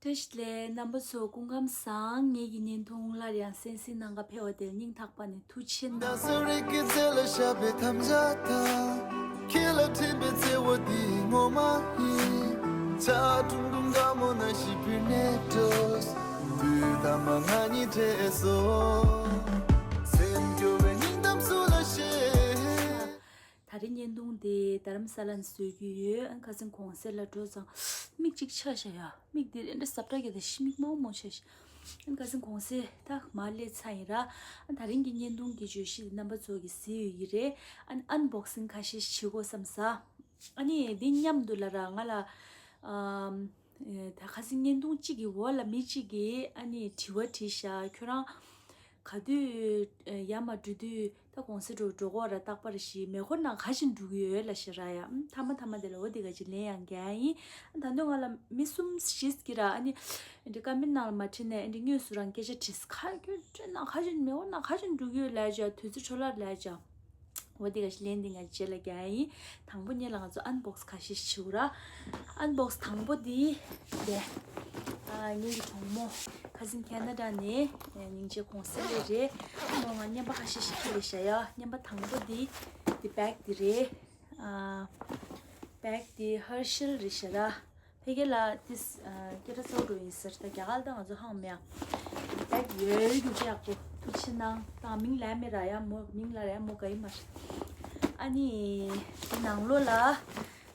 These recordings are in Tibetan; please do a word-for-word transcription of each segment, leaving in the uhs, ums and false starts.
བཀྲ་ཤིས་བདེ་ལེགས། རྣམ་པ་ཚོ་སྐུ་ཁམས་བཟང་། ངེད་ཀྱི་བརྙན་ཐུང་སླར་ཡང་གསན་གཟིགས་གནང་ག་ཕེབས་པ་དེར་སྙིང་ཐག་པ་ནས་ཐུགས་རྗེ་གནང་། ད་རིང་བརྙན་ཐུང་དེ་རྡ་རམ་ས་ལ་ནས་བཟོ་གི་ཡོད། ཨ་ཁ་སང་གུང་སེང་ལ་འགྲོ་ཙང་མིག་གཅིག་ཆག་ཤག་ཡ། མིག་དེ་རེ་འདྲ་ཟབ་དྲག་གི་ད་ཤི་མིག་མོག་མོག་ཆག་ཤག་ཨ་ཁ་སང་གུང་སེང་ད་མར་སླེབས་ཚར་ཡིན་ར། ཨ་ད་རིང་གི་བརྙན་ཐུང་གི་བརྗོད་གཞི་དེ་རྣམ་པ་ཚོ་གིས་གཟིགས་ཡོད་ཀྱི་རེད། ཨ་ཨན་བོག་སིང་ཁ་ཤས་བྱེད་དགོས་བསམ་ས། ཨ་ནི་འདི་མཉམ་དུ་ལ་ར་ང་ལ་ཨམ། ཨེ་ད་ཁ་སང་བརྙན་ཐུང་གཅིག་གི་འོག་ལ་མི་གཅིག་གིས་ཨ་ནི་དྲི་བ་དྲིས་ཤག་ཁྱོད་རང་ག་དུས་ཨེ་ཡར་མར་འགྲོ་དུས་ད་གུང་སེང་འགྲོ་འགྲོ་གི་ཡོད་ར། རྟག་པར་ཞིག་མེ་འཁོར་ནང་ག་བཞིན་འགྲོ་གི་ཡོད་ལབ་ཤག་ར་ཡ། ཨམ་མཐའ་མ་མཐའ་མ་དེ་ལ་འོ་དེ་ག་ཅིག་ལན་ཡང་རྒྱག་ཡིན། ཨ་ད་དུང་ང་ལ་མི་གསུམ་བཞི་གིས་ར་ཨ་ནི་ཨེ་འདྲ་ཀ་མེན་ནང་ལ་མ་བྲིས་ནས་ཨེ་འདྲ་དངོས་སུ་རང་སྐད་ཆ་དྲིས། ག་ཁྱོད་ཁྲོད་ནང་ག་བཞིན་མེ་འཁོར་ནང་ག་བཞིན་འགྲོ་གི་ཡོད་ལབ་ཤག་དུས་ཚོད་འཕྲོ་བརླག་ལབ་ཤག་འོ་དེ་ག་ཞིག་ལན་འདི་ང་རྗེས་ལ་རྒྱག་ཡིན། དང་པོ་ཉིད་ལ་ང་ཚོ་ཨན་བོག་སི་ག་ཤས་ཤིག་བྱེད་དགོས་ར། ཨན་བོག་སི་དང་པོ་འདི་དེ། ཨ་ངེད་ཀྱི་གྲོགས་མོ་ཁ་སང་ཁེ་ན་ཌ་ནས་ཨ་སྙིང་རྗེ་གུང་སེང་སླེབས་རེད། ཨ་མོ་ང་རྔན་པ་ཁ་ཤས་ཤིག་ཁྱེར་རེད་ཤག་ཡ། རྔན་པ་དང་པོ་འདི་འདི་བེག་འདི་རེད། ཨ་བེག་འདི་ཧར་ཤེལ་རེད་ཤག་ར། ཕ་གི་ལ་ཏིས་སྐད་གྲགས་ཚ་པོ་འདྲ་ཡིན་ཟེར། ད་རྒྱ་གར་ལ་ད་ང་ཚོ་ཧང་མེད་ཨ། ད་ཡོད་རྒྱུ་ཅི་ཡག་པོ་ཐུགས་རྗེ་གནང་། ད་མིང་ལབ་མེད་ར་ཡ། མོ་མིང་ལབ་ར་ཡ་མོ་དགའ་ཡི་མ་རེད། ཨ་ནི་དེ་ནང་ལོགས་ལ་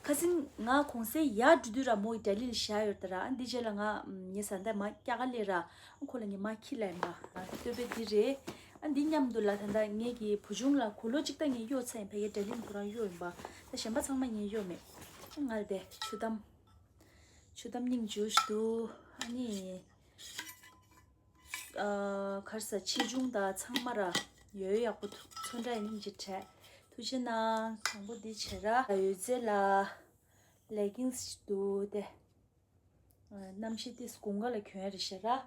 ཁ་སང་ང་གུང་སེང་ཡར་འགྲོ་དུས་ར་མོ་ཡི་ཌེ་ལི་ལ་བཞག་ཡོད་ད་ར། ཨ་འདི་རྗེས་ལ་ང་ངའི་བཟའ་ཟླ་མ་སྐྱ་ཀ་ལས་ར། ཨ་ཁོ་ལ་ངས་མ་ཁྱི་ལབ་ཡིན་པ། ཨ་སྟོད་པའི་འདི་རེད། ཨ་འདི་མཉམ་དུ་ལ་ད་ལྟ་ངེད་ཀྱི་བུ་ཆུང་ལ་གུ་ལོ་གཅིག་ད་ངས་གཡོག་ཚར་ཡིན། ཕ་གིའི་ཌེ་ལི་ནས་ཁོ་རང་གཡོག་ཡིན་པ། ད་གཞན་པ་ཚང་མ་ངས་གཡོག་མེད། ང་ལ་དེ་ཆུ་དམ། ཆུ་དམ་སྙིང་རྗེ་ཞིག་འདུག་ཨ་ནི། ཨ་གར་ས་ཆེ་ཆུང་དང་ཚང་མ་ར་ཡོད་ཡག་པོ་འདུག་ཚོན་ཁྲ་ཡི་སྙིང་རྗེ་དྲན། ཐུགས་རྗེ་གནང་། དང་པོ་འདི་བྱེད་ར། ཡོད་ཚད་ལ་ལེ་གིང་སི་ཞིག་འདུག་དེ། ཨ་གནམ་གཤིས་ཏིས་དགུན་ཁ་ལ་གྱོན་རེད་ཤག་ར། ཨ་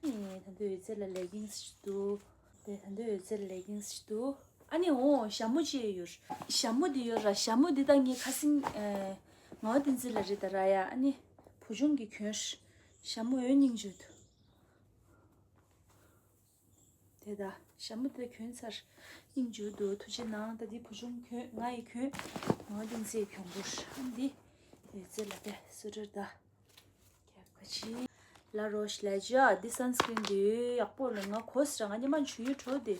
ནི་ད་དུང་ཡོད་ཚད་ལ་ལེ་གིང་སི་ཞིག་འདུག་དེ་ད་དུང་ཡོད་ཚད་ལ་ལེ་གིང་སི་ཞིག་འདུག་ཨ་ནི་འོ་ཞྭ་མོ་ཅིག་ཡོད། ཞྭ་མོ་འདི་ཡོད་ར། ཞྭ་མོ་འདི་ད་ངའི་ཁ་སང་ཨེ་ངག་དབང་བསྟན་འཛིན་ལ་རེད་ད་ར་ཡ། ཨ་ནི་བུ་ཆུང་གིས་གྱོན། ཞྭ་མོ་འོ་སྙིང་རྗེ་འདུག་དེ་ད་ཞྭ་མོ་དེ་གྱོན་ཚར། སྙིང་རྗེ་འདུག་ཐུགས་རྗེ་གནང་། ད་འདི་བུ་ཆུང་གྱོན། ང་ཡིས་གྱོན། ངག་དབང་བསྟན་འཛིན་གྱོན་པོ་ར། ཨ་ནི་འདི་ཡོད་ཚད་ལ་དེ་སུ་རེད་ད། ཁྱབ་ཁ་ཆེ། ལ་རོ་ཤི་ལ་ཇ། འདི་སན་སི་ཀྲིན་འདི་ཡག་པོ་ལ་ང་གོ་སི་ར། ང་ཉི་མ་ཆུ་ཡུར་བྲོ་དེ་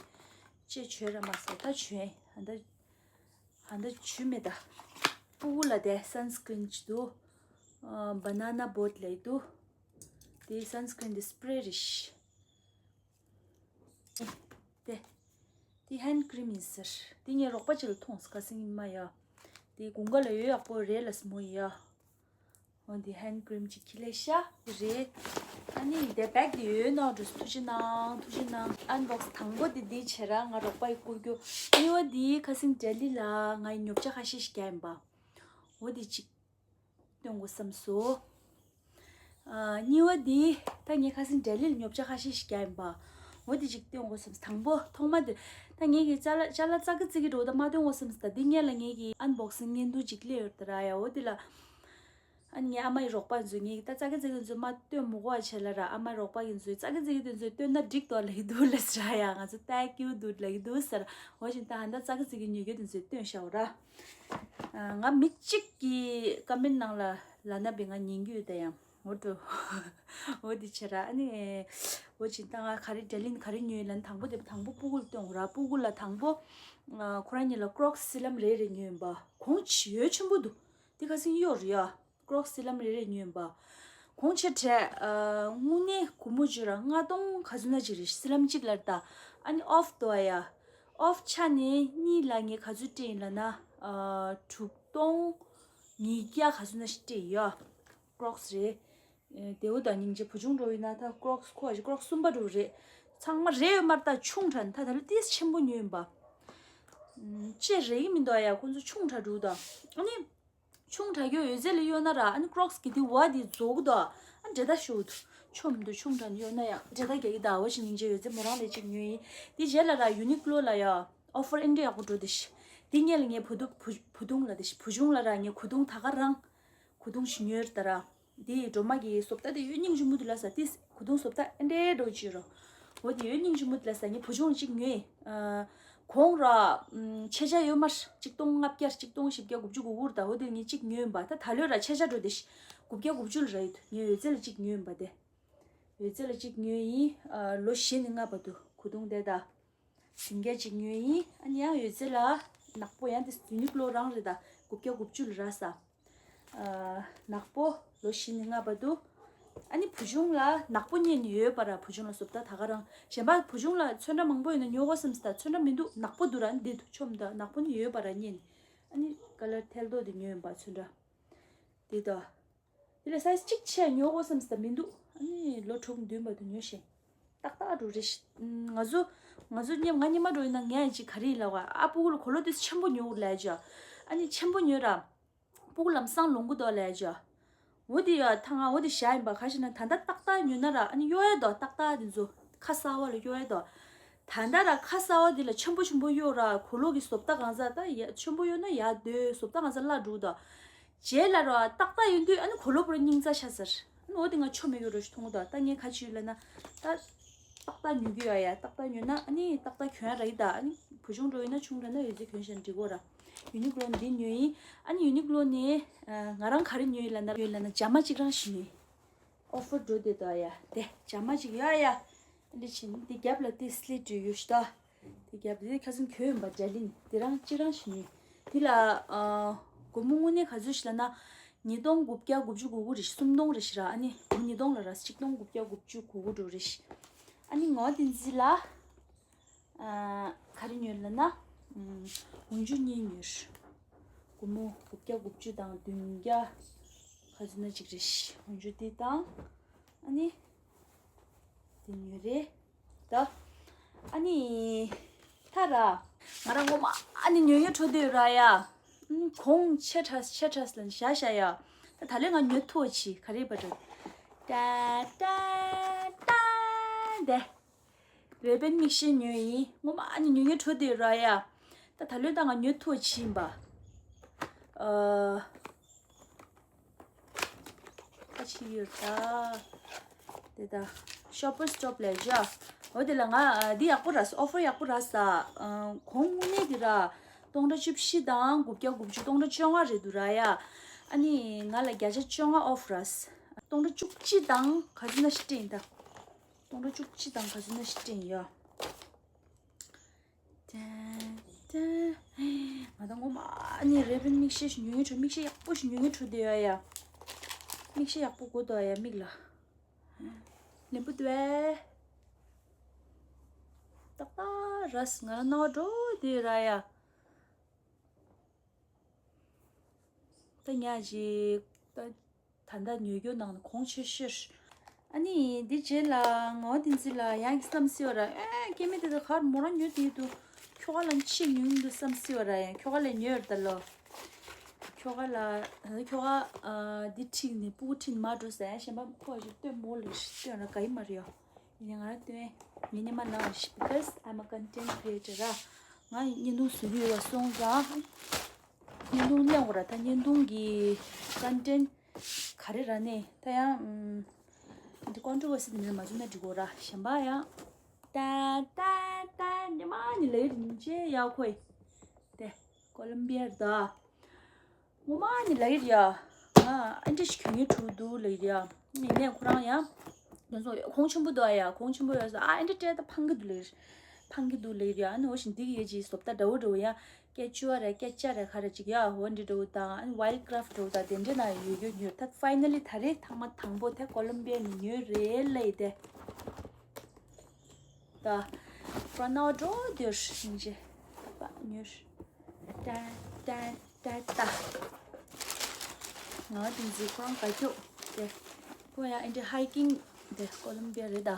ཅེ་བྱོས་ར་མ་ཟེར། ད་བྱོས། ཧ་ད་ཧ་ད་ཆུ་མེད་ད། ཕྲུ་གུ་ལ་དེ་སན་སི་ཀྲིན་ཅིག་འདུག་ཨ་བ་ན་ན་བོ་ཊི་ལ་འདུག་དེ་སན་སི་ཀྲིན་དེ་སི་པི་རེ་རེད་ཤག་དེ་དེ་ཧན་ཁི་རིམ་ཡིན་ཟེར། དེ་ངས་རོགས་པ་ཅིག་ལ་མཐོང་སོང་། ཁ་སང་ཉི་མ་ཡ། དེ་དགུན་ཁ་ལ་ཡོད་ཡག་པོ་རེད་ལ་སི་མོ་ཡ། འོ་འདི་ཧན་ཁི་རིམ་ཅིག་ཁྱི་ལས་ཤ་རེད། ཨ་ནི་དེ་བེག་དེ་ཡོད་ནོ་འགྲོ། ཐུགས་རྗེ་གནང་། ཐུགས་རྗེ་གནང་། ཨན་བོག་སི་དང་པོ་དེ་འདི་བྱེད་ར། ང་རོགས་པ་ཡི་བསྐུར་རྒྱུ། གཉིས་པ་དེ་ཁ་སང་ལྡི་ལི་ལ་ང་ཡི་ཉོ་ཆ་ཁ་ཤས་ཤིག་རྒྱག་ཡིན་པ། འོ་དེ་ཅིག་སྟོན་དགོས་བསམ་སོང་། ཨ་གཉིས་པ་དེ་ད་ངས་ཁ་སང་ལྡི་ལི་ལ་ཉོ་ཆ་ཁ་ཤས་ཤིག་རྒྱག་ཡིན་པ། འོ་དེ་ཅིག་སྟོན་དགོས་བསམ། དང་པོ་ཐོག་མ་དེ་ད་ངས་ཀྱི་ཅ་ལག་ཅ་ལག་ཙག་གི་ཙིག་གི་འགྲོ་ད་མ་སྟོན་དགོས་བསམ་སོང་། ད་འདི་སྔོན་ལ་ངས་ཀྱི་ཨན་བོག་སིང་བརྙན་ཐུང་ཅིག་སླེབས་ཡོད་ད་ར་ཡ། འོ་དེ་ལ། ཨ་ནི་ངའི་ཨ་མ་ཡི་རོགས་པ་ཚོས་ངས་ད་ཙག་གི་ཙིག་གི་ཚོས་མ་སྟོན་མི་དགོས་པ་བྱས་ལ་ར། ཨ་མ་ཡི་རོགས་པ་ཡིན་ཚོས་ཙག་གི་ཙིག་གི་དེ་ཚོས་སྟོན་ན་འགྲིག་འདུག་ལབ་ཀྱི་འདུག་ལབ་ཟེར་ཡ། ང་ཚོ་ལྟ་སྐྱིད་འདུག་ལབ་ཀྱི་འདུག་ཟེར། འོ་བཞིན་ད་ཧ་ད་ཙག་གི་ཙིག་གི་ཉོ་རྒྱུ་དེ་ཚོས་སྟོན་ཤག་འོ་ར། ཨ་ང་མི་གཅིག་གིས་ཀ་མེན་ནང་ལ་ལབ་ན་བས་ང་ཉན་གྱི་ཡོད་ད་ཡང་། འོ་འགྲོ། འོ་དེ་བྱས་ར། ཨ་ནི་འོ་བཞིན་ད་ང་ག་རེ་ལྡི་ལི་ནས་ག་རེ་ཉོས་ལབ་ན། དང་པོ་དེ་དང་པོ་སྤུ་གུ་ལ་སྟོན་དགོས་ར། སྤུ་གུ་ལ་དང་པོ་ཨ་ཁོ་རང་གཉིས་ལ་ཀྲོག་སི་སི་ལམ་རེ་རེ་ཉོས་ཡིན་པ། གོང་ཆེ་ཡོད་ཆེན་པོ་འདུག་དེ་ཁ་སང་གཡོག་རེད་ཡ། ཀྲོག་སི་སི་ལམ་རེ་རེ་ཉོས་ཡིན་པ། གོང་ཆེ་དྲགས། ཨ་དངོས་གནས་སྒོར་མོ་བརྗོད་ར་ལྔ་སྟོང་ག་ཚོད་ན་ཅིག་རེད། སི་ལམ་གཅིག་ལ་ད། ཨ་ནི་ཨོཕ་དོ་ཡ། ཨོཕ་ཆ་ནས་གཉིས་ལ་ངས་ག་ཚོད་སྤྲད་ཡིན་ལབ་ན། ཨ་དྲུག་སྟོང་ཉིས་བརྒྱ་ག་ཚོད་ན་ཞིག་སྤྲད་ཡིན་ཡ། ཀྲོག་སི་རེད། ཨ་དེའུ་དང་སྙིང་རྗེ་བུ་ཆུང་འགྲོ་ཡིན་ན་ད་ཀྲོག་སི་ཁོ་ཨ་ཅིག་ཀྲོག་སི་གསུམ་པ་འགྲོ་རེད། ཚང་མ་རེད་ཡོད་མ་རེད། ད་ཆུང་དྲགས། ད་ད་ལོ་ཏིས་ཆེན་པོ་ཉོས་ཡིན་པ། ཨ་ཅེ་རེད་ཀྱི་མི་འདུག་ཡ། ཁོ་ཚོ་ཆུང་དྲགས་འགྲོ་ད། ཨ་ནི། ཆུང་དྲགས་ཡོད་ཡོད་ཚད་ལ་གཡོག་ན་ར། ཨ་ནི་ཀྲོག་སི་གི་དེ་བ་དེ་རྫོགས་འདུག་ཨ་འདྲེ་ད་ཤོད་འདུག་ཆོམ་འདུག་ཆུང་དྲགས་ནི་གཡོག་ན་ཡང་འདྲེ་ད་རྒྱག་གི་ད། འོ་ཞིག་སྙིང་རྗེ་ཡོད་ཚད་མོ་རང་ལས་གཅིག་ཉོས་ཡིན། དེ་རྗེས་ལ་ར་ཡུ་ནི་ཀློ་ལ་ཡ་ཨོ་ཕར་ཨེ་འདྲ་ཡག་པོ་འགྲོ་དེ་ཤི། དེ་སྔོན་ལ་ངས་བུ་དུ་བུ་བུ་དུང་ལ་དེ་ཤི། བུ་ཆུང་ལ་ར་ངས་གོས་ཐུང་ད་ག་རང་གོས་ཐུང་ཞིག་ཉོས་ར་ད་ར། དེ་སྒྲོལ་མ་གི་བཟོ་ལྟ་དེ་ཡོད་སྙིང་རྗེ་མོ་དེ་ལ་ས་དེ་གོས་ཐུང་བཟོ་ལྟ་ཨེ་འདྲའི་འགྲོ་ཅི་རོ། འོ་དེ་ཡོད་སྙིང་རྗེ་མོ་དེ་ལ་ས་ངས་བུ་ཆུང་གཅིག་ཉོས། ཨ་གོང་ར་ཨམ་ཆེ་ཆ་ཡོད་མར་གཅིག་སྟོང་ལྔ་བརྒྱ་གཅིག་སྟོང་བཞི་བརྒྱ་དགུ་བཅུ་གོ་དགུ་རེད་ད། འོ་དེ་ངས་གཅིག་ཉོས་ཡིན་པ། ད་ད་ལོས་ར་ཆེ་ཆ་འགྲོ་དེ་ཤི་དགུ་བརྒྱ་དགུ་བཅུ་ལ་ར་ཡོད་དུ་ངས་ཡོད་ཚད་ལ་གཅིག་ཉོས་ཡིན་པ་དེ། ཡོད་ཚད་ལ་གཅིག་ཉོས་ཡིན། ཨ་ལོ་བཞི་ནས་ལྔ་བར་དུ་གོས་ཐུང་དེ་ད། ཟིང་སྐྱ་གཅིག་ཉོས་ཡིན། ཨ་ནི་ཡང་ཡོད་ཚད་ལ་ནག་པོ་ཡང་དེ་ཡུ་ནི་ཀློ་རང་རེད་ད། དགུ་བརྒྱ་དགུ་བཅུ་ལ་རག་ས། ཨ་ནག་པོ་ལོ་བཞི་ནས་ལྔ་བར་དུ། ཨ་ནི་བུ་ཆུང་ལ་ནག་པོ་རྙེད་ནས་ཡོད་པ་ར། བུ་ཆུང་ལ་བཟོ་ལྟ་ད་ག་རང་གཞན་པ་བུ་ཆུང་ལ་ཚོན་ཁྲ་མང་པོ་ཡོད་ན་ཉོ་དགོས་བསམ་སྟ་ཚོན་ཁྲ་མི་འདུག་ནག་པོ་འདུག་ར་འདི་འདུག་ཆོམ་ད་ནག་པོ་ནི་ཡོད་པ་ར་རྙེད་ནས། ཨ་ནི་ཀ་ལར་ཐལ་རྡོག་འདི་ཉོས་ཡིན་པ་ཚོན་ཁྲ། འདི་ད། དེ་ལ་སའི་ཛི་གཅིག་ཆེ་ཉོ་དགོས་བསམ་སྟ་མི་འདུག་ཨ་ནི་ལོ་དྲུག་བདུན་བར་དུ་ཉོ་ཞེས། ཏག་ཏག་འགྲོ་རེ་ཤི། ང་ཚོ་ང་ཚོ་ཉེ་ང་ཉི་མ་འགྲོ་ཡིན་ན་ངས་ཅིག་ག་རེ་ཡིན་ལབ་བ། ཨ་སྤུ་གུ་ལ་གོས་ལོག་དེ་ཆེན་པོ་ཉོ་དགོས་ལབ་ཅོ། ཨ་ནི་ཆེན་པོ་ཉོ་ར། སྤུ་གུ་ལམ་སང་ལོང་གི་འདུག་ལབ་ཅོ། འོ་དེ་ཡ་ཐང་ང་འོ་དེ་བཞག་ཡིན་པ། ག་ཞིག་ན་ད་ལྟ་ཏག་ཏག་ཉོ་ན་ར་ཨ་ནི་གཡོ་ཡ་འདུག་ཏག་ཏག་དེ་ཚོ་ཁ་གསར་བ་ལ་གཡོ་ཡ་འདུག་ད་ལྟ་ར་ཁ་གསར་བ་དེ་ལ་ཆེན་པོ་ཆེན་པོ་གཡོ་ར། གོས་ལོག་གི་བཟོ་ལྟ་གང་ཟག་ད་ཡ་ཆེན་པོ་གཡོ་ན་ཡ་དོའི་བཟོ་ལྟ་གང་ཟག་བརླག་འགྲོ་གི་འདུག་རྗེས་ལ་ར་ཏག་ཏག་ཡོང་དུས་ཨ་ནི་གོས་ལོག་པོ་ར་སྙིང་རྩ་ཤ་ཟེར། ཨ་ནི་འོ་དེ་ང་ཆོ་མེད་གི་རོ་ཞིག་མཐོང་གི་འདུག་ད་ངས་ག་ཅི་ཡོད་ལབ་ན་ད། ཏག་ཏག་ཉོ་གི་ཡོད་ཡ། ཏག་ཏག་ཉོས་ན་ཨ་ནི་ཏག་ཏག་གྱོན་ཡ་རག་གི་ད། ཨ་ནི་བུ་ཆུང་འགྲོ་ཡིན་ན་ཆུང་དྲགས་ན་ཡོད་ཚད་གྱོན་བཞག་ན་འགྲིག་གོ་ར། ཡུ་ནི་ཀློ་འདི་ཉོས་ཡིན། ཨ་ནི་ཡུ་ནི་ཀློ་ནི་ང་རང་ག་རེ་ཉོས་ཡིན་ལབ་ན་ཡོད་ལབ་ན་ཇ་མ་གཅིག་རང་ཞིག་ཉོས། ཨོ་ཕར་འགྲོ་དེ་ད་ཡ་དེ་ཇ་མ་གཅིག་ཡོད་ཡ། འདི་ཕྱིན་འདི་རྒྱབ་ལ་དེ་སི་ལི་ཊི་ཡོད་ཤི་ད། དེ་རྒྱབ་དེ་ཁ་སང་གྱོན་ཡིན་པ་འདྲ་ལིན་དེ་རང་གཅིག་རང་ཞིག་ཉོས། དེ་ལ་ཨ་སྒོར་མོ་དངོས་གནས་ག་ཚོད་ཞིག་ལབ་ན། ཉིས་སྟོང་དགུ་བརྒྱ་དགུ་བཅུ་གོ་དགུ་རེད་ཤི། སུམ་སྟོང་རེད་ཤི་ར། ཨ་ནི་སྒོར་མོ་ཉིས་སྟོང་ལ་ར་ཆིག་སྟོང་དགུ་བརྒྱ་དགུ་བཅུ་གོ་དགུ་འགྲོ་རེད་ཤི། ཨ་ནི་ངོ་དེ་ཚོ་ལ་ཨ་ག་རེ་ཉོས་ལབ་ན། ཨུམ། འོག་འཇུག་གཉིས་ཉོས། སྒོར་མོ་དགུ་བརྒྱ་དགུ་བཅུ་དང་བདུན་བརྒྱ་ག་ཚོད་ན་གཅིག་རེད་ཤི། འོག་འཇུག་དེ་དང་། ཨ་ནི། དེ་ཉོས་རེད། ད། ཨ་ནི། ཐ་ར། ང་རང་ངོ་མ་ཨ་ནི་ཉོ་ཉོ་འཕྲོ་དུས་ར་ཡ། ཨུམ། གོང་ཆེ་ཕྲ་ཆེ་ཕྲ་ལ་བཞག་བཞག་ཡ། ད་ད་ལོས་ང་ཉོ་ཐུ་བ་ཆི་ག་རེ་པ་འགྲོ། ཏ་ཏ་ཏ་དེ། རེ་བན་མིག་ཤེལ་ཉོས་ཡིན། ངོ་མ་ཨ་ནི་ཉོ་ཉོ་འཕྲོ་དུས་ར་ཡ། ད་ད་ལོས་ད་ང་ཉོ་ཐུ་བ་ཆི་ཡིན་པ། ཨ། ཁ་ཕྱི་ཡོད་ད། དེ་ད། ཤོ་པར་སི་ཊོབ་ལས་བྱ། འོ་དེ་ལ་ང་འདི་ཡག་པོ་རག་ཨོ་ཕར་ཡག་པོ་རག་ས། གོང་དངོས་གནས་དེ་ར། སྟོང་ཕྲག་བཅུ་བཞི་དང་དགུ་བརྒྱ་དགུ་བཅུ་སྟོང་ཕྲག་བཅོ་ལྔ་རེད་འདུག་ར་ཡ། ཨ་ནི་ང་ལ་བརྒྱ་ཆ་བཅོ་ལྔ་ཨོ་ཕར་རག་སྟོང་ཕྲག་བཅུ་གཅིག་དང་ག་ཚོད་ན་ཞིག་སྤྲད་ཡིན་ད། སྟོང་ཕྲག་བཅུ་གཅིག་དང་ག་ཚོད་ན་ཞིག་སྤྲད་ཡིན་ཡ། ཏན་ཏན། ང་ད་ངོ་མ་ནི་རེ་བན་མིག་ཤེལ་ཞིག་ཉོ་ཉོ་འཕྲོ། མིག་ཤེལ་ཡག་པོ་ཞིག་ཉོ་ཉོ་འཕྲོ་དེ་ཡ་ཡ། མིག་ཤེལ་ཡག་པོ་དགོས་དོ་ཡ་མིག་ལ། ལེན་པོ་དུ་བས། ཏག་ཏག་ར་སི་ང་རང་ནང་འགྲོ་དེ་ར་ཡ། ད་ཉག་ཅིག་ད། ད་ལྟ་ཉོ་རྒྱུ་ནང་ལ་གོང་ཆེ་ཤོས། ཨ་ནི་འདི་རྗེས་ལ་ངོ་བསྟན་འཛིན་ལ་ཡང་བསམ་སྲིད་པ་ར། ཨེ་སྐྱེ་དམན་དེ་ཚོ་གར་མོ་རང་ཉོ་དེ་འདུག་ཁྱོ་ག་ལ་ཕྱིར་ཉོ་གི་འདུག་བསམ་སྲིད་པ་ར། ཡང་ཁྱོ་ག་ལ་ཉོས་ར་ད་ལོ། ཁྱོ་ག་ལ་ད་ལྟ་ཁྱོ་ག་ཨ་འདི་ཁྲིད་ནས་སྤུ་གུ་ཁྲིད་ནས་མར་འགྲོ་ཟེར། ཡང་གཞན་པ་ཁོ་ཞིག་སྟོན་མོ་ལ་སྟོན་ར་ག་ཡི་མ་རེད་ཡོ། ཡིན་ནའི་ང་རང་སྟོན་ངའི་ཉི་མ་ནང་ཞིག because I'm a content creator ར། ང་བརྙན་ཐུང་བཟོ་གི་ཡོད་པ་སོང་ཙང་། བརྙན་ཐུང་གླེང་དགོས་ར། ད་བརྙན་ཐུང་གི་ཀོན་ཊེན་ག་རེ་ར་ནས་ད་ཡང་ཨམ། འདི་ཀོན་ཊོ་བར་སི་དེ་མིན་མ་བཟོས་ན་འགྲིག་གོ་ར། གཞན་པ་ཡང་ཏན་ཏན་ཏན་ཉི་མ་ནི་ལས་རིན་ཆེ་ཡག་ཁོས་དེ་ཀོ་ལམ་བི་ཡར་ད། ངོ་མ་ནི་ལབ་ཀྱི་རེད་ཡ། ང་ཨ་འདྲ་ཞིག་གྱོན་མཁན་འགྲོ་གི་འདུག་ལབ་ཀྱི་རེད་ཡ། ཡིན་ནའི་ཁོ་རང་ཡ། དེ་ཚོ་གོང་ཆེན་པོ་འདུག་ཨ་ཡ། གོང་ཆེན་པོ་ཡོད་ས་ཨ་འདྲ་སྤྲད་ད་ཕངས་ཀྱི་འདུག་ལབ་ཀྱི་རེད། ཕངས་ཀྱི་འདུག་ལབ་ཀྱི་རེད་ཡ། ཨ་ནི་འོ་བཞིན་འདི་གི་ཡོད་ཅིག་བཟོ་ལྟ་འདྲ་བོ་འདྲ་བོ་ཡ། སྐད་ཅོ་རེད་སྐད་ཆ་རེད་ག་རེ་ཅིག་ཡ། འོ་འདྲ་འདྲ་བོ་དང་ཨ་ནི་ཝའིལ་ཌི་ཀ་རཕ་ཊི་འདྲ་བོ་དང་དེ་འདྲ་ན་ཡོད་ཡོད་ཉོས། ད་ཕའི་ནལ་ལི་ད་རེས་ཐེངས་མ་དང་པོ་དེ་ཀོ་ལམ་བི་ཡ་ནས་ཉོས་རེད་ལབ་ཀྱི་དེ། ད། ཕོ་ནའོ་འགྲོ་འདིར་ཡིན་ཅེ། ད་ཉོར། ཏན་ཏན་ཏན་ཏ། ང་དེ་ཚོ་ཁོ་རང་དགའ་སྐྱོ། དེ། ཁོ་ཡང་ཨེ་འདྲ་ཧའི་ཀིང་དེ་ཀོ་ལམ་བི་ཡ་རེད་ད།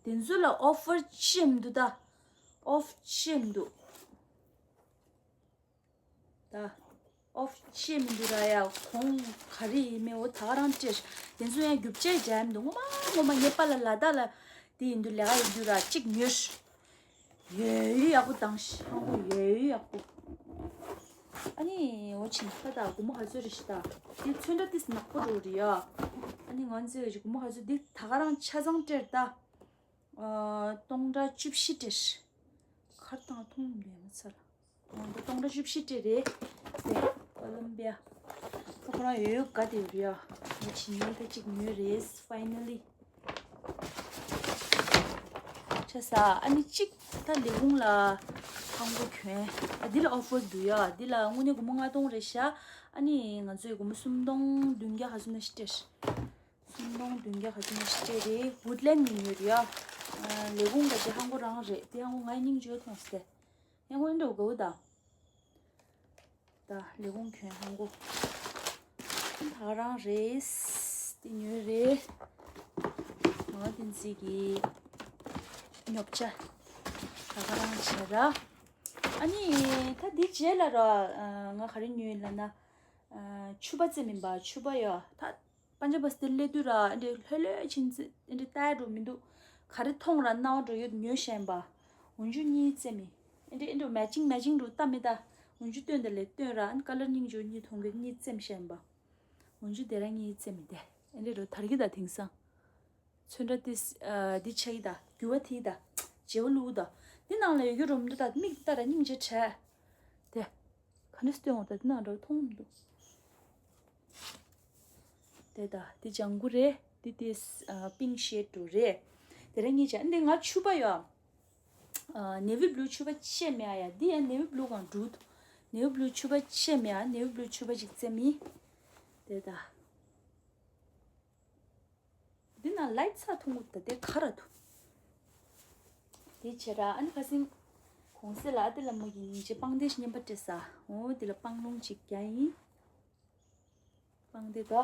དེ་ཚོ་ལ་ཨོ་ཕར་ཅི་ཡང་མི་འདུག་ད། ཨོ་ཕར་ཅི་ཡང་མི་འདུག་ད། ཨོ་ཕར་ཅི་ཡང་མི་འདུག་ར་ཡ། གོང་ག་རེ་ཡིན་མིན་འོ་ད་ག་རང་སྤྲད། དེ་ཚོ་ཡང་རྒྱུ་ཆ་འཇལ་མི་འདུག་ངོ་མ་ངོ་མ་ངའི་པཱ་ལགས་ལ་དྭགས་ལ་དེ་ཡིན་དུས་ལས་ཀ་ཡིན་དུས་ར་གཅིག་ཉོས། ཡོད་ཡོད་ཡག་པོ་དང་ཤང་པོ་ཡོད་ཡོད་ཡག་པོ། ཨ་ནི་འོ་ཆིན་ད་ད་སྒོར་མོ་ག་ཚོད་རེད་ཤི་ད། འདི་ཚོན་ཁྲ་ཏིས་ནག་པོ་འགྲོ་རེད་ཡ། ཨ་ནི་ང་ཚོས་ཀྱི་སྒོར་མོ་ག་ཚོད་འདི་ད་ག་རང་ཆ་ཚང་སྤྲད་ད། ཨ་སྟོང་ཕྲག་བཅུ་བཞི་སྤྲད། ཁར་དང་མཐོང་མི་འདུག་ཡ་མ་ཚར། ང་ཚོ་སྟོང་ཕྲག་བཅུ་བཞི་སྤྲད་རེད། དེ་ཀོ་ལོམ་བི་ཡ། ད་ཁོ་རང་ཡོད་ཡོད་དགའ་དེ་ཡོད་རེད་ཡ། ངས་ཇི་ནས་ད་ཅིག་ཉོས་རེད། ཕའི་ནལ་ལི། ཆ་ས་ཨ་ནི་གཅིག་ད་ལས་ཁུངས་ལ་ཧང་གོ་གྱོན། ཨ་འདི་ལ་ཨོ་ཕར་འདུག་ཡ། འདི་ལ་དངོས་གནས་སྒོར་མོ་ལྔ་སྟོང་རེད་ཤག་ཨ་ནི་ང་ཚོས་སྒོར་མོ་སུམ་སྟོང་བདུན་བརྒྱ་ག་ཚོད་ན་ཤི་སྤྲད། སུམ་སྟོང་བདུན་བརྒྱ་ག་ཚོད་ན་ཤི་སྤྲད་རེད། ཝུཌ་ལེན་ནས་ཉོས་རེད་ཡ། ཨ་ལས་ཁུངས་ག་ཅིག་ཧང་གོ་རང་རེད། དེ་ཧང་གོ་ངའི་སྙིང་རྗེ་མཐོང་སྟེ། ཧང་གོ་འདྲ་བོ་དགའ་བོ་ད། ད་ལས་ཁུངས་གྱོན་ཧང་གོ་ད་ག་རང་རེད། དེ་ཉོས་རེད། ང་བསྟན་འཛིན་གྱི་ཉོ་ཆ་ད་ག་རང་བྱས་ར། ཨ་ནི་ད་འདི་རྗེས་ལ་ར། ང་ག་རེ་ཉོས་ལབ་ན། ཕྱུ་པ་རྩེ་མིན་པ་ཕྱུ་པ་ཡོད་ད། པན་ཇབ་པ་སི་དེར་སླེབས་དུས་ར་ཨེ་འདྲའི་ལྷོད་ལྷོད་ཕྱིན་ཚེ་ཨེ་འདྲའི་ལྟ་ཡ་འགྲོ་མི་འདུག་ག་རེ་མཐོང་ར་སྣང་བ་འགྲོ་ཡོད་ཉོས་ཤན་པ། འོན་ཆུ་གཉིས་རྩེ་མི། ཨེ་འདྲའི་ཨེ་འདྲའི་མེ་ཅིང་མེ་ཅིང་འགྲོ་ལྟ་མི་ལྟ། འོན་ཆུ་སྟོན་དེ་ལས་སྟོན་ར་ཨན་ཀ་ལར་སྙིང་རྗེ་གཉིས་མཐོང་གི་གཉིས་རྩེ་མི་ཤན་པ། འོན་ཆུ་དེ་ར་གཉིས་རྩེ་མི་དེ་ཨེ་འདྲའི་རོ་དར་གི་ད་དེང་སང་། ཚོན་ཁྲ་ཏིས་འདི་ཆ་གི་ད་རྒྱུ་བ་ཐིག་ད་བརྗེ་བ་ལུག་ད། འདི་ནང་ལ་ཡོད་རྒྱུ་རོམ་འདུ་ད་མིག་ལྟ་ར་སྙིང་རྗེ་བྲལ། དེ། ག་འདྲ་སྟོན་འོང་ད་འདི་ནང་འདྲ་བོ་མཐོང་མི་འདུག་དེ་ད་འདི་ལྗང་གུ་རེད། འདི་ཏིས་པིང་ཤེད་འདྲ་བོ་རེད། དེ་ར་གཉིས་ཆ་འདི་ང་ཕྱུ་པ་ཡོད། ནེ་ཝི་བྷུ་ལུ་ཕྱུ་པ་ཆེ་མེད་ཨ་ཡ། འདི་ཡང་ནེ་ཝི་བྷུ་ལུ་གང་འགྲུལ་འདུག་ནེ་ཝི་བྷུ་ལུ་ཕྱུ་པ་ཆེ་མེད་ཨ། ནེ་ཝི་བྷུ་ལུ་ཕྱུ་པ་ཅིག་རྩེ་མི། དེ་ད། འདི་ན་ལའིཊ་ཚ་ཐུང་ངུ་ད་དེ་ཁ་ར་ཐུ། དེ་བྱེད་ར་ཨ་ནི་ཁ་སིང་། གོང་གསལ་ལ་ཨ་ཏི་ལ་མོ་གི་སྙིང་རྗེ་པང་གདན་ཞིག་རྔན་པ་སྤྲད་ས། འོ་དེ་ལ་པང་ལུང་ཅིག་རྒྱག་ཡིན། པང་གདན་དོ།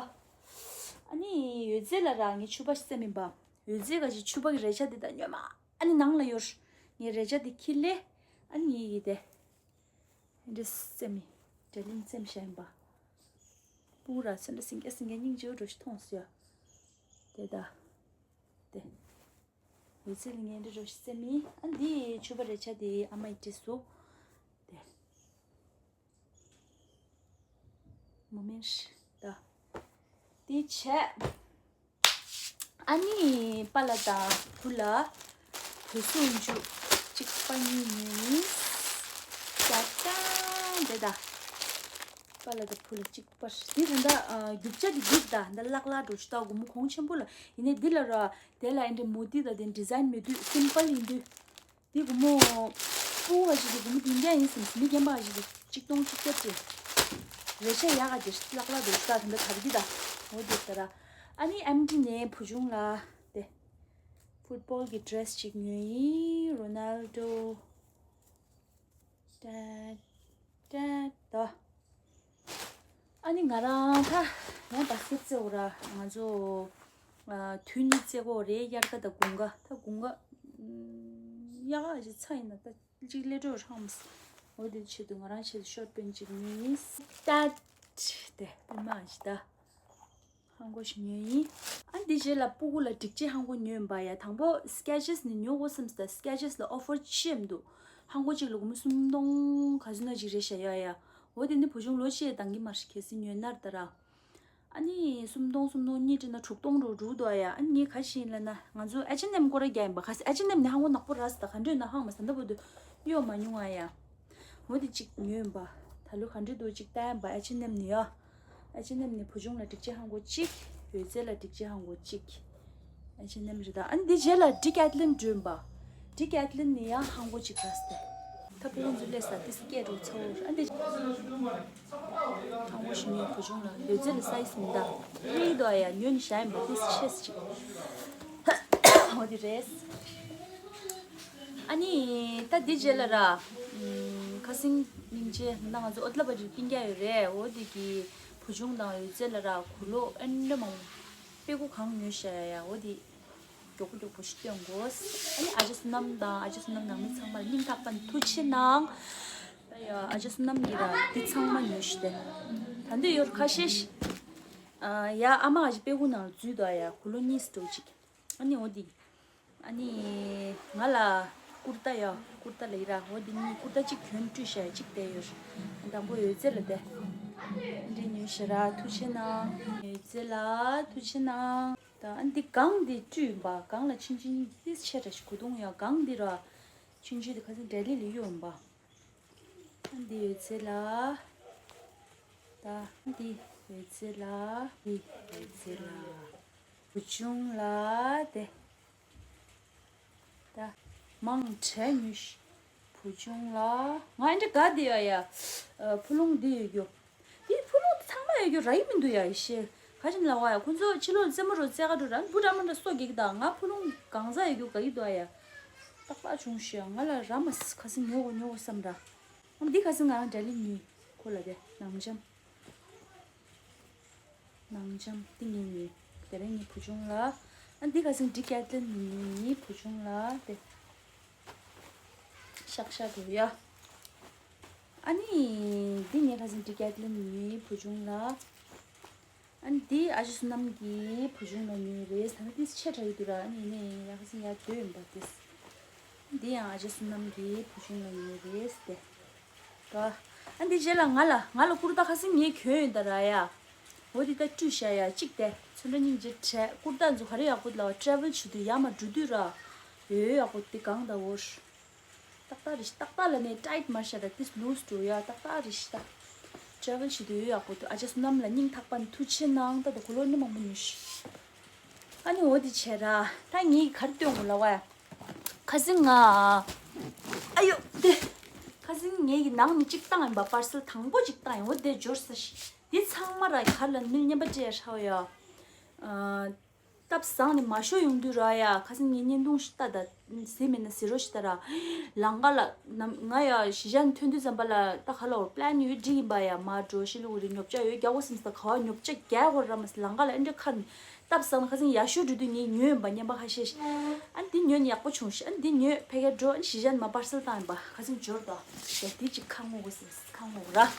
ཨ་ནི་ཡོད་ཚད་ལ་ར་ངའི་ཕྱུ་པ་ཞིག་རྩེ་མིན་པ། ཡོད་ཚད་ག་ཞིག་ཕྱུ་པ་གི་རས་ཆ་དེ་ད་སྨྱོན་མ། ཨ་ནི་ནང་ལ་ཡོད། ངའི་རས་ཆ་དེ་ཁྱི་ལས། ཨ་ནི་ངའི་ཡི་དེ། འདྲེ་རྩེ་མི། འདྲེ་ལིང་རྩེ་མི་ཤ་ཡིན་པ། སྤུ་གུ་ར་ཚོན་འདྲ་སིང་གེ་སིང་གེ་སྙིང་རྗེ་བོ་འགྲོ་ཞིག་མཐོང་སོ་ཡ། དེ་ད། དེ། འོད་ཟེར་ལ་ངན་འདྲེ་འགྲོ་ཞིག་རྩེ་མི། ཨ་འདི་ཕྱུ་པ་རེ་ཆ་དེ་ཨ་མ་ཡི་བྲིས་སུ། དེ། མོ་མེན་ཤི་ད། དེ་བྱས། ཨ་ནི་པ་ལ་དང་བུ་ལ་བུ་སུ་འཇུ་གཅིག་པ་གཉིས་ཉོས་ཡིན། ཅག་ཅང་དེ་ད། པ་ལ་དང་བུ་ལ་གཅིག་པར་དེ་ད་ད་རྒྱུ་ཆ་དེ་འདུག་ད་ད་ལག་ལག་འགྲོ་ཞུ་ད་སྒོར་མོ་གོང་ཆེན་པོ་ལ་ཡིན་ནའི་འདི་ལ་ར་དེ་ལ་ཨེ་འདྲ་མོ་ཏི་ད་དེ་ཌི་ཛའིན་མེད་དུས་སིམ་པལ་ཡིན་དུས། འདི་སྒོར་མོ། སྤུ་གུ་བ་ཞིག་གི་སྒོར་མོ་བདུན་བརྒྱ་ཡིན་ཟིན་མི་རྒན་པ་བ་ཞིག་གི་གཅིག་སྟོང་གཅིག་བརྒྱ་སྤྲད། རེ་ཆ་ཡག་ག་དེ་ལག་ལག་དེ་ལྟ་དེ་འདྲ་དར་གི་ད། འོ་དེ་ལྟ་ར། ཨ་ནི་ཨེམ་ཌི་ནས་བུ་ཆུང་ལ་དེ། ཕུཊ་བོལ་གི་ཌི་རེ་སི་ཅིག་ཉོས་ཡིན། རོ་ནལ་ཌོ། ཏན་ཏན་ཏོ། ཨ་ནི་ང་རང་ད་ཡང་བ་སི་ཀེ་ཊི་རྩེ་འོ་ར་ང་ཚོ་ཨ་དུས་གཉིས་རྩེ་གོ་རེད། དབྱར་ཁ་དང་དགུན་ཁ། ད་དགུན་ཁ་ཨམ་དབྱར་ཁ་ཞིག་ཚ་ཡིན་ན་ད་གཅིག་སླེ་འགྲོ་ཧྲང་མི་སྲིད། འོ་དེ་ཆེད་དུ་ང་རང་ཆེད་དུ་ཤོར་ཊི་པེན་ཅིག་ཉོས་ཡིན། ཏད་དེ་པུ་མ་ཞིག་ད། ཧང་གོ་ཞིག་ཉོས་ཡིན། ཨ་འདི་རྗེས་ལ་སྤུ་གུ་ལ་སྒྲིག་ཆས་ཧང་གོ་ཉོས་ཡིན་པ་ཡ། དང་པོ་སི་ཀེ་ཆེ་སི་ནས་ཉོ་དགོས་བསམ་སྟེ། སི་ཀེ་ཆེ་སི་ལ་ཨོ་ཕར་ཆེ་མི་འདུག་ཧང་གོ་གཅིག་ལ་སྒོར་མོ་སུམ་སྟོང་ག་ཚོད་ན་ཅིག་རེད་ཤག་ཡ་ཡ། འོ་དེ་ནི་བུ་ཆུང་ལོ་ཆེ་འདང་གི་མ་རེད། གལ་སྲིད་ཉོས་ན་ད་ར། ཨ་ནི་སུམ་སྟོང་སུམ་སྟོང་གཉིས་སྤྲད་ན་དྲུག་སྟོང་འགྲོ་འགྲོ་འདུག་ཡ། ཨ་ནི་ངས་ག་ཞིག་ཡིན་ལབ་ན་ང་ཚོ་ཨེཆ་ཨེན་ཨེམ་སྐོར་ར་རྒྱག་ཡིན་པ། ག་ས་ཨེཆ་ཨེན་ཨེམ་ནི་ཧང་གོ་ནག་པོ་ར་ས་ད་ག་འདྲ་ཡོད་ན་ཧང་མ་ས་འདྲ་པོ་འདུག་གཡོག་མ་མྱོང་ཨ་ཡ། འོ་དེ་གཅིག་ཉོས་ཡིན་པ། ད་ལོ་ག་འདྲ་འདུག་གཅིག་ལྟ་ཡིན་པ། ཨེཆ་ཨེན་ཨེམ་ནི་ཡ། ཨེཆ་ཨེན་ཨེམ་ནི་བུ་ཆུང་ལ་སྒྲིག་ཆས་ཧང་གོ་གཅིག་ཡོད་ཚད་ལ་སྒྲིག་ཆས་ཧང་གོ་གཅིག་ཨེཆ་ཨེན་ཨེམ་རེད་ད། ཨ་ནི་འདི་རྗེས་ལ་ཌི་ཀེ་ཐི་ལོན་འགྲོ་ཡིན་པ། ཌི་ཀེ་ཐི་ལོན་ནི་ཡང་ཧང་གོ་གཅིག་ར་ས་ཏེ། ད་ཕུ་ལུང་ཚོ་སླེབས་ས་ཏི་སི་ཀེ་འགྲོ་ཚ་བོ་ར་ཨ་འདི། ཧང་གོ་ཞིག་ཉོས་བུ་ཆུང་ལ་ཡོད་ཚད་ལ་སའི་ཛི་མི་འདང་། རིག་འདུག་ཨ་ཡ། ཉོས་ནི་བཞག་ཡིན་པ་ཏི་སི་ཆེ་ས་ཅིག་འོ་དེ་རེད། ཨ་ནི་ད་འདི་རྗེས་ལ་ར། ཨམ་ཁ་སིང་སྙིང་རྗེ་ང་ང་ཚོ་ཨོ་ཏི་ལ་བ་ཅིག་སྤུན་ཀྱག་ཡོད་རེད། འོ་དེ་གི་བུ་ཆུང་དང་ཡོད་ཚད་ལ་ར་གུ་ལོ་ཨེ་འདྲ་མང་པོ་སྤེ་གུ་གང་ཉོས་ཤག་ཡ་ཡ། འོ་དེ་མགྱོགས་པོ་མགྱོགས་པོ་ཞིག་སྟོན་དགོས། ཨ་ནི་ཨ་ཅག་བསོད་ནམས་དང་ཨ་ཅག་བསོད་ནམས་ནང་མི་ཚང་མར་སྙིང་ཐག་པ་ནས་ཐུགས་རྗེ་ཆེ་གནང་། ད་ཡ་ཨ་ཅག་བསོད་ནམས་ཀྱིས་ར་འདི་ཚང་མ་ཉོས་ཤག་སྟེ། ད་འདི་ཡོད་ཁ་ཤས་ཤིག་ཨ་ཡ་ཨ་མ་ཨ་ཅག་སྤེ་གུ་ནང་ལ་འཛུལ་འདུག་ཨ་ཡ། གུ་ལོ་གཉིས་སུ་འགྲོ་ཅིག་ཨ་ནི་འོ་དེ། ཨ་ནི་ང་ལ་ ཀུར་ཏ་ཡ། ཀུར་ཏ་ལ་ཡི་ར། འོ་འདི་གཉིས་ཀུར་ཏ་གཅིག་གྱོན་བཀྲུས་བཞག་ཡ། གཅིག་དེ་ཡོད། དང་པོ་ཡོད་ཚད་ལ་དེ། འདི་ཉོས་ཤ་ར། ཐུགས་ཆེ་གནང་། ཡོད་ཚད་ལ་ཐུགས་ཆེ་གནང་། ད་ཨ་འདི་གང་འདི་བཀྲུས་ཡིན་པ། གང་ལ་ཆུན་ཆུན་ཏིས་ཆེ་དྲ་ཞིག་གོ་དུང་ཡ། གང་འདི་ར་ཆུན་ཆུན་དེ་ཁ་སང་འབྲས་ལི་ལི་ཡོད་ཡིན་པ། ཨ་འདི་ཡོད་ཚད་ལ། ད་འདི་ཡོད་ཚད་ལ། འདི་ཡོད་ཚད་ལ། བུ་ཆུང་ལ་དེ། ད་མང་དྲགས་ཉོས་ཤིག་བུ་ཆུང་ལ། ང་འདྲ་ག་དེ་ཡ་ཡ། ཨ་ཕུ་ལུང་འདི་ཡོད་རྒྱུ། འདི་ཕུ་ལུང་འདི་ཚང་མ་ཡོད་རྒྱུ་ར་ཡི་མི་འདུག་ཡ། ཡེ་ཤེས། ག་ཅིན་ལ་བ་ཡ། ཁོ་ཚོ་ཕྱི་ལོགས་རྩེད་མོ་རུ་རྩེ་ག་འགྲོ་ར། འབུ་ར་མ་འདྲ་སོ་གེག་ད། ང་ཕུ་ལུང་གང་ཟག་ཡོད་རྒྱུ་ག་གི་འདུག་ཡ། ཏག་ཏག་བྱུང་ཤག་ང་ལ་ར་མ་ཁ་སང་ཉོ་གོ་ཉོ་གོ་བསམ་ར། ཨ་འདི་ཁ་སང་ང་རང་འདྲ་ལི་ཉོས། ཁོ་ལ་དེ་ནང་འཇམ། ནང་འཇམ་ཏིང་ངེ་ནི། དེ་རིང་ངའི་བུ་ཆུང་ལ། ཨ་འདི་ཁ་སང་འདི་ཀེ་ཏི་ལིན་ནི་བུ་ཆུང་ལ་དེ། ཤག་ཤག་གི་ཡ། ཨ་ནི་འདི་ངའི་ཁ་སང་འདི་ཀེ་ཏི་ལིན་ནི་བུ་ཆུང་ལ། ཨ་ནི་འདི་ཨ་ཅེ་བསོད་ནམས་ཀྱི་བུ་ཆུང་ལ་ཉོས་རེད། ད་ནི་ཏིས་ཆེ་དྲགས་ཡོད་དུ་ར། ཨ་ནི་ནི་ཡ་ཁ་སང་ཡ་སྡོད་ཡིན་པ་ཏིས། འདི་ཡང་ཨ་ཅེ་བསོད་ནམས་ཀྱི་བུ་ཆུང་ལ་ཉོས་རེད་དེ། ཨ་འདི་རྗེས་ལ་ང་ལ་ང་ལ་ཀུར་ཏ་ཁ་སང་ངས་གྱོན་ཡོད་ད་ར་ཡ། འོ་འདི་ད་བཀྲུས་བཞག་ཡ། གཅིག་དེ་ཚོན་ཁྲ་སྙིང་རྗེ་དྲགས། ཀུར་ཏ་ཚོ་ག་རེ་ཡག་པོ་ལ་བ། ཊེ་རེ་ཝལ་བྱེད་དུས་ཡར་མར་འགྲོ་དུས་ར། ཡོད་ཡག་པོ་འདི་གང་ད་འོར། ཏག་ཏག་རེད་ཤག་ཏག་ཏག་ལ་ནས་ཊའིཊ་མ་བཞག་ད་ཏིས་ལུས་འགྲོ་ཡ། ཏག་ཏག་རེད་ཤག་ད། ཊེ་རེ་ཝལ་བྱེད་དུས་ཡོད་ཡག་པོ་འདུག་ཨ་ཅེ་བསོད་ནམས་ལ་སྙིང་ཐག་པ་ནས་ཐུགས་ཆེ་གནང་། ད་ད་གོ་ལོ་ནི་མང་པོ་ཉོས་ཤིག་ཨ་ནི་འོ་དེ་བྱས་ར། ད་ངས་ག་རེ་སྟོན་དགོས་ལབ་པ་ཡ། ཁ་སང་ང་། ཨ་ཡོ་དེ། ཁ་སང་ངས་ཀྱི་ནང་ནས་གཅིག་བཏང་ཡིན་པ། པར་སེལ་དང་པོ་གཅིག་བཏང་ཡིན། འོ་དེ་འབྱོར་ས་ཤིག་འདི་ཚང་མ་ར་གར་ལ་མིལ་རྔན་པ་སྤྲད་ཧྲའོ་ཡ། ཨ། སྟབས་བཟང་ནས་མ་ཤོར་ཡོང་དུས་ར་ཡ། ཁ་སང་ངས་བརྙན་ཐུང་ཞིག་ལྟ་ད། ཟེར་མེད་ན་ཟེར་རོ་ཞིག་ལྟ་ར། ལམ་ཁ་ལ་ནམ་ང་ཡ་གཞིས་ཆགས་ནས་ཐོན་དུས་ཙམ་པ་ལ་ད་ག་ལ་འོ་པི་ལན་ཡོད་འགྲིག་ཡིན་པ་ཡ། མར་འགྲོ་ཤི་ལི་གུ་རི་ཉོ་ཆ་ཡོད་རྒྱག་གོ་བསམ་སྟེ་ག་བ་ཉོ་ཆ་རྒྱག་གོ་ར་མ་ཟེར། ལམ་ཁ་ལ་ཨེ་འདྲ་ཁ་ནས་སྟབས་བཟང་ནས་ཁ་སང་ཡར་ཞོ་འགྲོ་དུས་ངས་ཉོས་ཡིན་པ་རྔན་པ་ཁ་ཤས་ཤིག་ཨ་ནི་འདི་ཉོས་ནས་ཡག་པོ་བྱུང་ཤག་ཨ་ནི་འདི་ཉོས་ཕ་གིར་འགྲོ། ཨ་ནི་གཞིས་ཆགས་ནས་མར་པར་སེལ་བཏང་ཡིན་པ། ཁ་སང་འབྱོར་ད། ཡ་འདི་གཅིག་ཁ་སྔོག་གོ་ཟེར། ཁ་སྔོག་ར།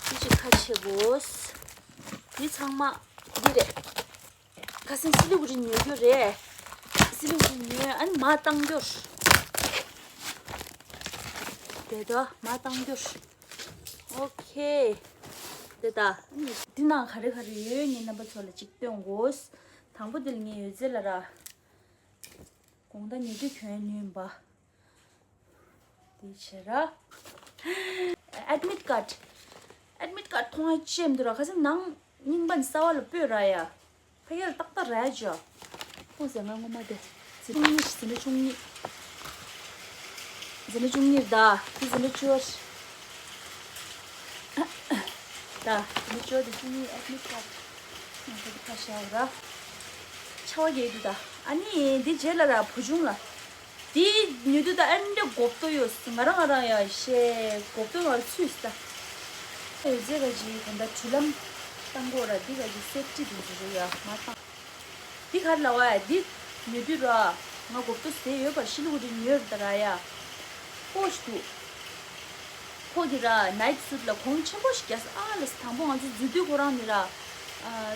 འདི་གཅིག་ཁ་ཕྱེ་དགོས། འདི་ཚང་མ་འདི་རེད། ཁ་སང་སི་ལི་གུ་རི་ཉོ་རྒྱུ་རེད། སི་ལི་གུ་རི་ཉོས། ཨ་ནི་མར་བཏང་རྒྱུར། དེ་ད་མར་བཏང་རྒྱུར། ཨོ་ཁེ། དེ་ད། འདི་ནང་ག་རེ་ག་རེ་ཡོད་ངས་རྣམ་པ་ཚོ་ལ་གཅིག་སྟོན་དགོས། དང་པོ་དེ་ལ་ངས་ཡོད་ཚད་ལ་ར། དགོང་དག་ཉལ་དུས་གྱོན་ཡ་ཉོས་ཡིན་པ། དེ་བྱས་ར། ཨེ་ཌི་མིཊ་ཀཌ། ཨེ་ཌི་མིཊ་ཀཌ་མཐོང་ཡ་ཅི་ཡང་མི་འདུག་ར། ཁ་སང་ནང་རྙིང་པ་ནས་གསར་པ་ལ་སྤོས་ར་ཡ། ཕ་གིར་ཏག་ཏག་ར་ཡ་ཅོ། ཁོང་ཟེར་ང་ངོ་མ་དེ། འཛིན་གྲྭ་བཅུ་གཉིས་ཤིག་འཛིན་གྲྭ་བཅུ་གཉིས། འཛིན་གྲྭ་བཅུ་གཉིས་རེད་ད། དེ་འཛིན་གྲྭ་བཅུ་པ་རེད། ད་འཛིན་གྲྭ་བཅུ་པ་དེ་བཅུ་གཉིས་ཨེ་ཌི་མིཊ་ཀཌ། ང་ཚོ་དེ་ཁ་བཞག་ར། ཆར་པ་རྒྱག་གི་འདུག་ད། ཨ་ནི་འདི་རྗེས་ལ་ར་བུ་ཆུང་ལ། དེ་ཉོ་དུས་ད་ཨེ་འདྲ་མགོ་སྟོད་ཡོད། ང་རང་ང་རང་ཡ་ཤེས་མགོ་སྟོད་ང་ཚུད་ས། ཨེ་ཟེ་ག་ཅི་ག་འདྲ་དྲི་ལམ་བཏང་གོ་ར། འདི་ག་ཅི་སེབ་ཊི་དེ་ཚོ་རེད་ཡ། མ་བཏང་། འདི་ག་རེ་ལབ་པ་ཡ། འདི་ཉོ་དུས་ར་ང་མགོ་སྟོད་ཟས་ཡོད་པ་ཤི་ལི་གུ་རི་ཉོས་ར་ད་ར་ཡ། ཀོ་ཞིག་འདུག་ཁོ་གི་ར་ནའིཊ་སུཊ་ལ་གོང་ཆེན་པོ་ཞིག་རྒྱག་ཨ་ལས། དང་པོ་ང་ཚོ་འཛུལ་དུས་ཁོ་རང་ནི་ར། ཨ།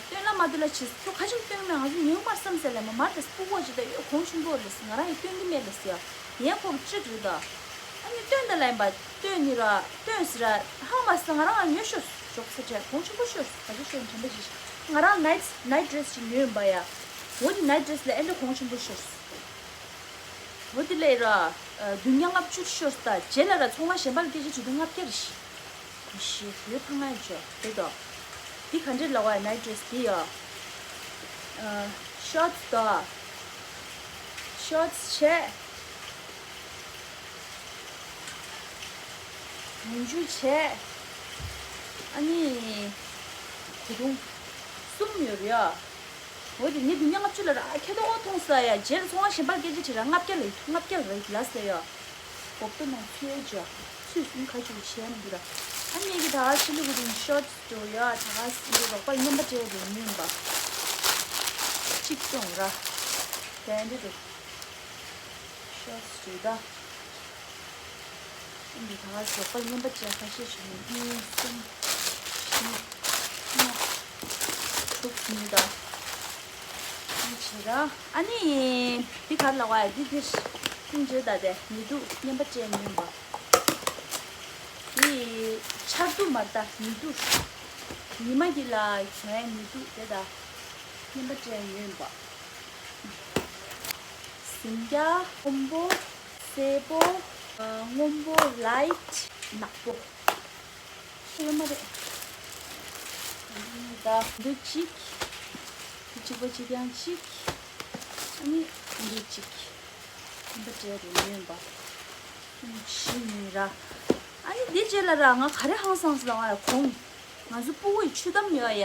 སྟོན་ལ་མ་སྟོན་ལ་བྱས། ཁྱོད་ག་ཅིག་སྟོན་མེད། ང་ཚོ་ཉོས་མ་བསམ་ཟེར་ལ། མ་མར་དེ་སྤུ་གོ་ཅིག་ད་ཡོད། གོང་ཆེན་པོ་ལས། ང་རང་ཡི་སྟོན་གི་མེད་ལས་ཡ། ངས་ཁོ་གི་ཊི་རིཊ་རེད་ད། ཨ་ནི་སྟོན་ད་ལ་ཡིན་པ། སྟོན་ནི་ར་སྟོན་ཟེར་ར་ཧང་མ་ཟེར། ང་རང་ང་ཉོས་ཤོར། ཞོག་ཚེ་བྲལ། གོང་ཆེན་པོ་ཤོར། ག་ཅིག་ཤོར་དྲན་པ་ཞིག་ང་རང་ནའིཊ་ནའིཊ་ཌི་རེ་སི་ཅིག་ཉོས་ཡིན་པ་ཡ། འོ་དེ་ནའིཊ་ཌི་རེ་སི་ལ་ཨེ་འདྲ་གོང་ཆེན་པོ་ཤོར། འོ་དེ་ལས་ར། ཨ། བདུན་བརྒྱ་ལྔ་བཅུ་ཤོར་ད། རྗེས་ལ་ར་ཚོང་ཁང་གཞན་པ་ལ་སྐད་ཆ་དྲིས་དུས་ལྔ་བརྒྱ་རེད་ཤག་ཞེས་ཡོད་ཕ་ང་ཡི་ཅོ་དེ་དོ། འདི་ག་འདྲས་ལབ་པ་ཡ། ནའིཊ་ཌི་རེ་སི་འདི་ཡ། ཨ། ཤོར་ཊི་སི་དོ། ཤོར་ཊི་སི་བྱས། མུན་ཆུ་བྱས། ཨ་ནི་གོས་ཐུང་གསུམ་ཡོད་རེད་ཡ། འོ་དེ་ངས་བདུན་བརྒྱ་ལྔ་བཅུ་ལ་ར་ཁེ་ཐོག་མཐོང་ས་ཡ། རྗེས་ལ་ཚོང་ཁང་གཞན་པར་སྐད་ཆ་དྲིས་ར་ལྔ་བརྒྱ་ལ་ཡིན། ལྔ་བརྒྱ་ལ་ཡིན་ལ་ཟེར་ཡ། གོབ་ཏོ་ནང་ཚུད་ཡ་ཅོ། ཚུད་སོང་། ཁ་ཆུ་བྱས་མི་འདུག་ར། ཨ་ནི་ངས་ཀྱི་ད་ག་ཕྱི་ལུགས་རིང་ཤོར་ཊི་སི་འགྲོ་ཡ། ད་ག་འདི་རོགས་པ་རྔན་པ་སྤྲད་རེད་ཉོས་ཡིན་པ། གཅིག་སྟོན་ར། དེ་འདྲ་རེད། ཤོར་ཊི་སི་འགྲོ་ད། འདི་ད་ག་ཞོགས་པ་རྔན་པ་བྱས་ཁ་ཤས་ཤིག་ནས་གཉིས་གསུམ་བཞི་ལྔ་དྲུག་ཡིན་ད། འདི་བྱེད་ར། ཨ་ནི་འདི་ག་རེ་ལབ་པ་ཡ། འདི་འདིར་ ཁྱིམ་བྱོས་ད་དེ་ཉི་གདུགས་རྔན་པ་སྤྲད་ཉོས་པ། དེ་ཆར་གདུགས་མ་རེད་ད། ཉི་གདུགས། ཉི་མ་གི་ལ་གྱོན་ཉི་གདུགས་དེ་ད་རྔན་པ་སྤྲད་ཉོས་པ། ཟིང་སྐྱ། སྔོན་པོ། སེར་པོ། སྔོན་པོ་ལའིཊ། ནག་པོ། ཡོད་མ་རེད། ད་འདི་གཅིག་འདི་གཅིག་པ་གཅིག་རྐྱང་གཅིག་ཨ་ནི་འདི་གཅིག་རྔན་པ་སྤྲད་རེད་ཉོས་པ། བཞི་ཉོས་ར། ཨ་ནི་འདི་རྗེས་ལ་ར་ང་ག་རེ་ཧང་སངས་སོང་ཨ། གོང་ང་ཚོ་སྤུ་གུ་ཡི་ཆུ་དམ་ཡོད་ཡ།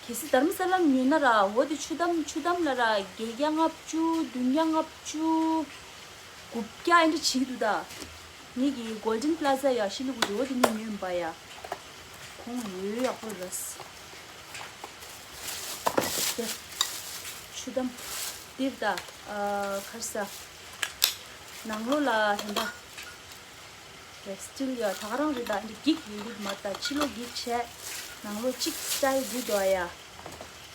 གལ་སྲིད་དྷརྨ་ས་ལ་ཉོས་ན་ར་འོ་དེ་ཆུ་དམ་ཆུ་དམ་ལ་ར་བརྒྱད་བརྒྱ་ལྔ་བཅུ་བདུན་བརྒྱ་ལྔ་བཅུ། དགུ་བརྒྱ་ཨེ་འདྲ་བྱེད་ཀྱི་འདུག་ད། ངེད་ཀྱི་Golden Plaza ཡ་ཤི་ལི་གུ་རི་འོ་དེ་ནས་ཉོས་པ་ཡ། གོང་ཡོད་ཡག་པོ་རེད། དེ་ཆུ་དམ་འདིར་ད་ཨ་ཁར་ས་ནང་ལོགས་ལ་དེ་འདྲ་རེད། སི་ཊིལ་ཡ་ད་ག་རང་རེད་ད། འདི་འགྱིག་ཡོད་འདུག་མ་ད་ཕྱི་ལོགས་འགྱིག་བྱས་ནང་ལོགས་གཅིག་སི་ཊལ་འདི་འདུག་ཡ།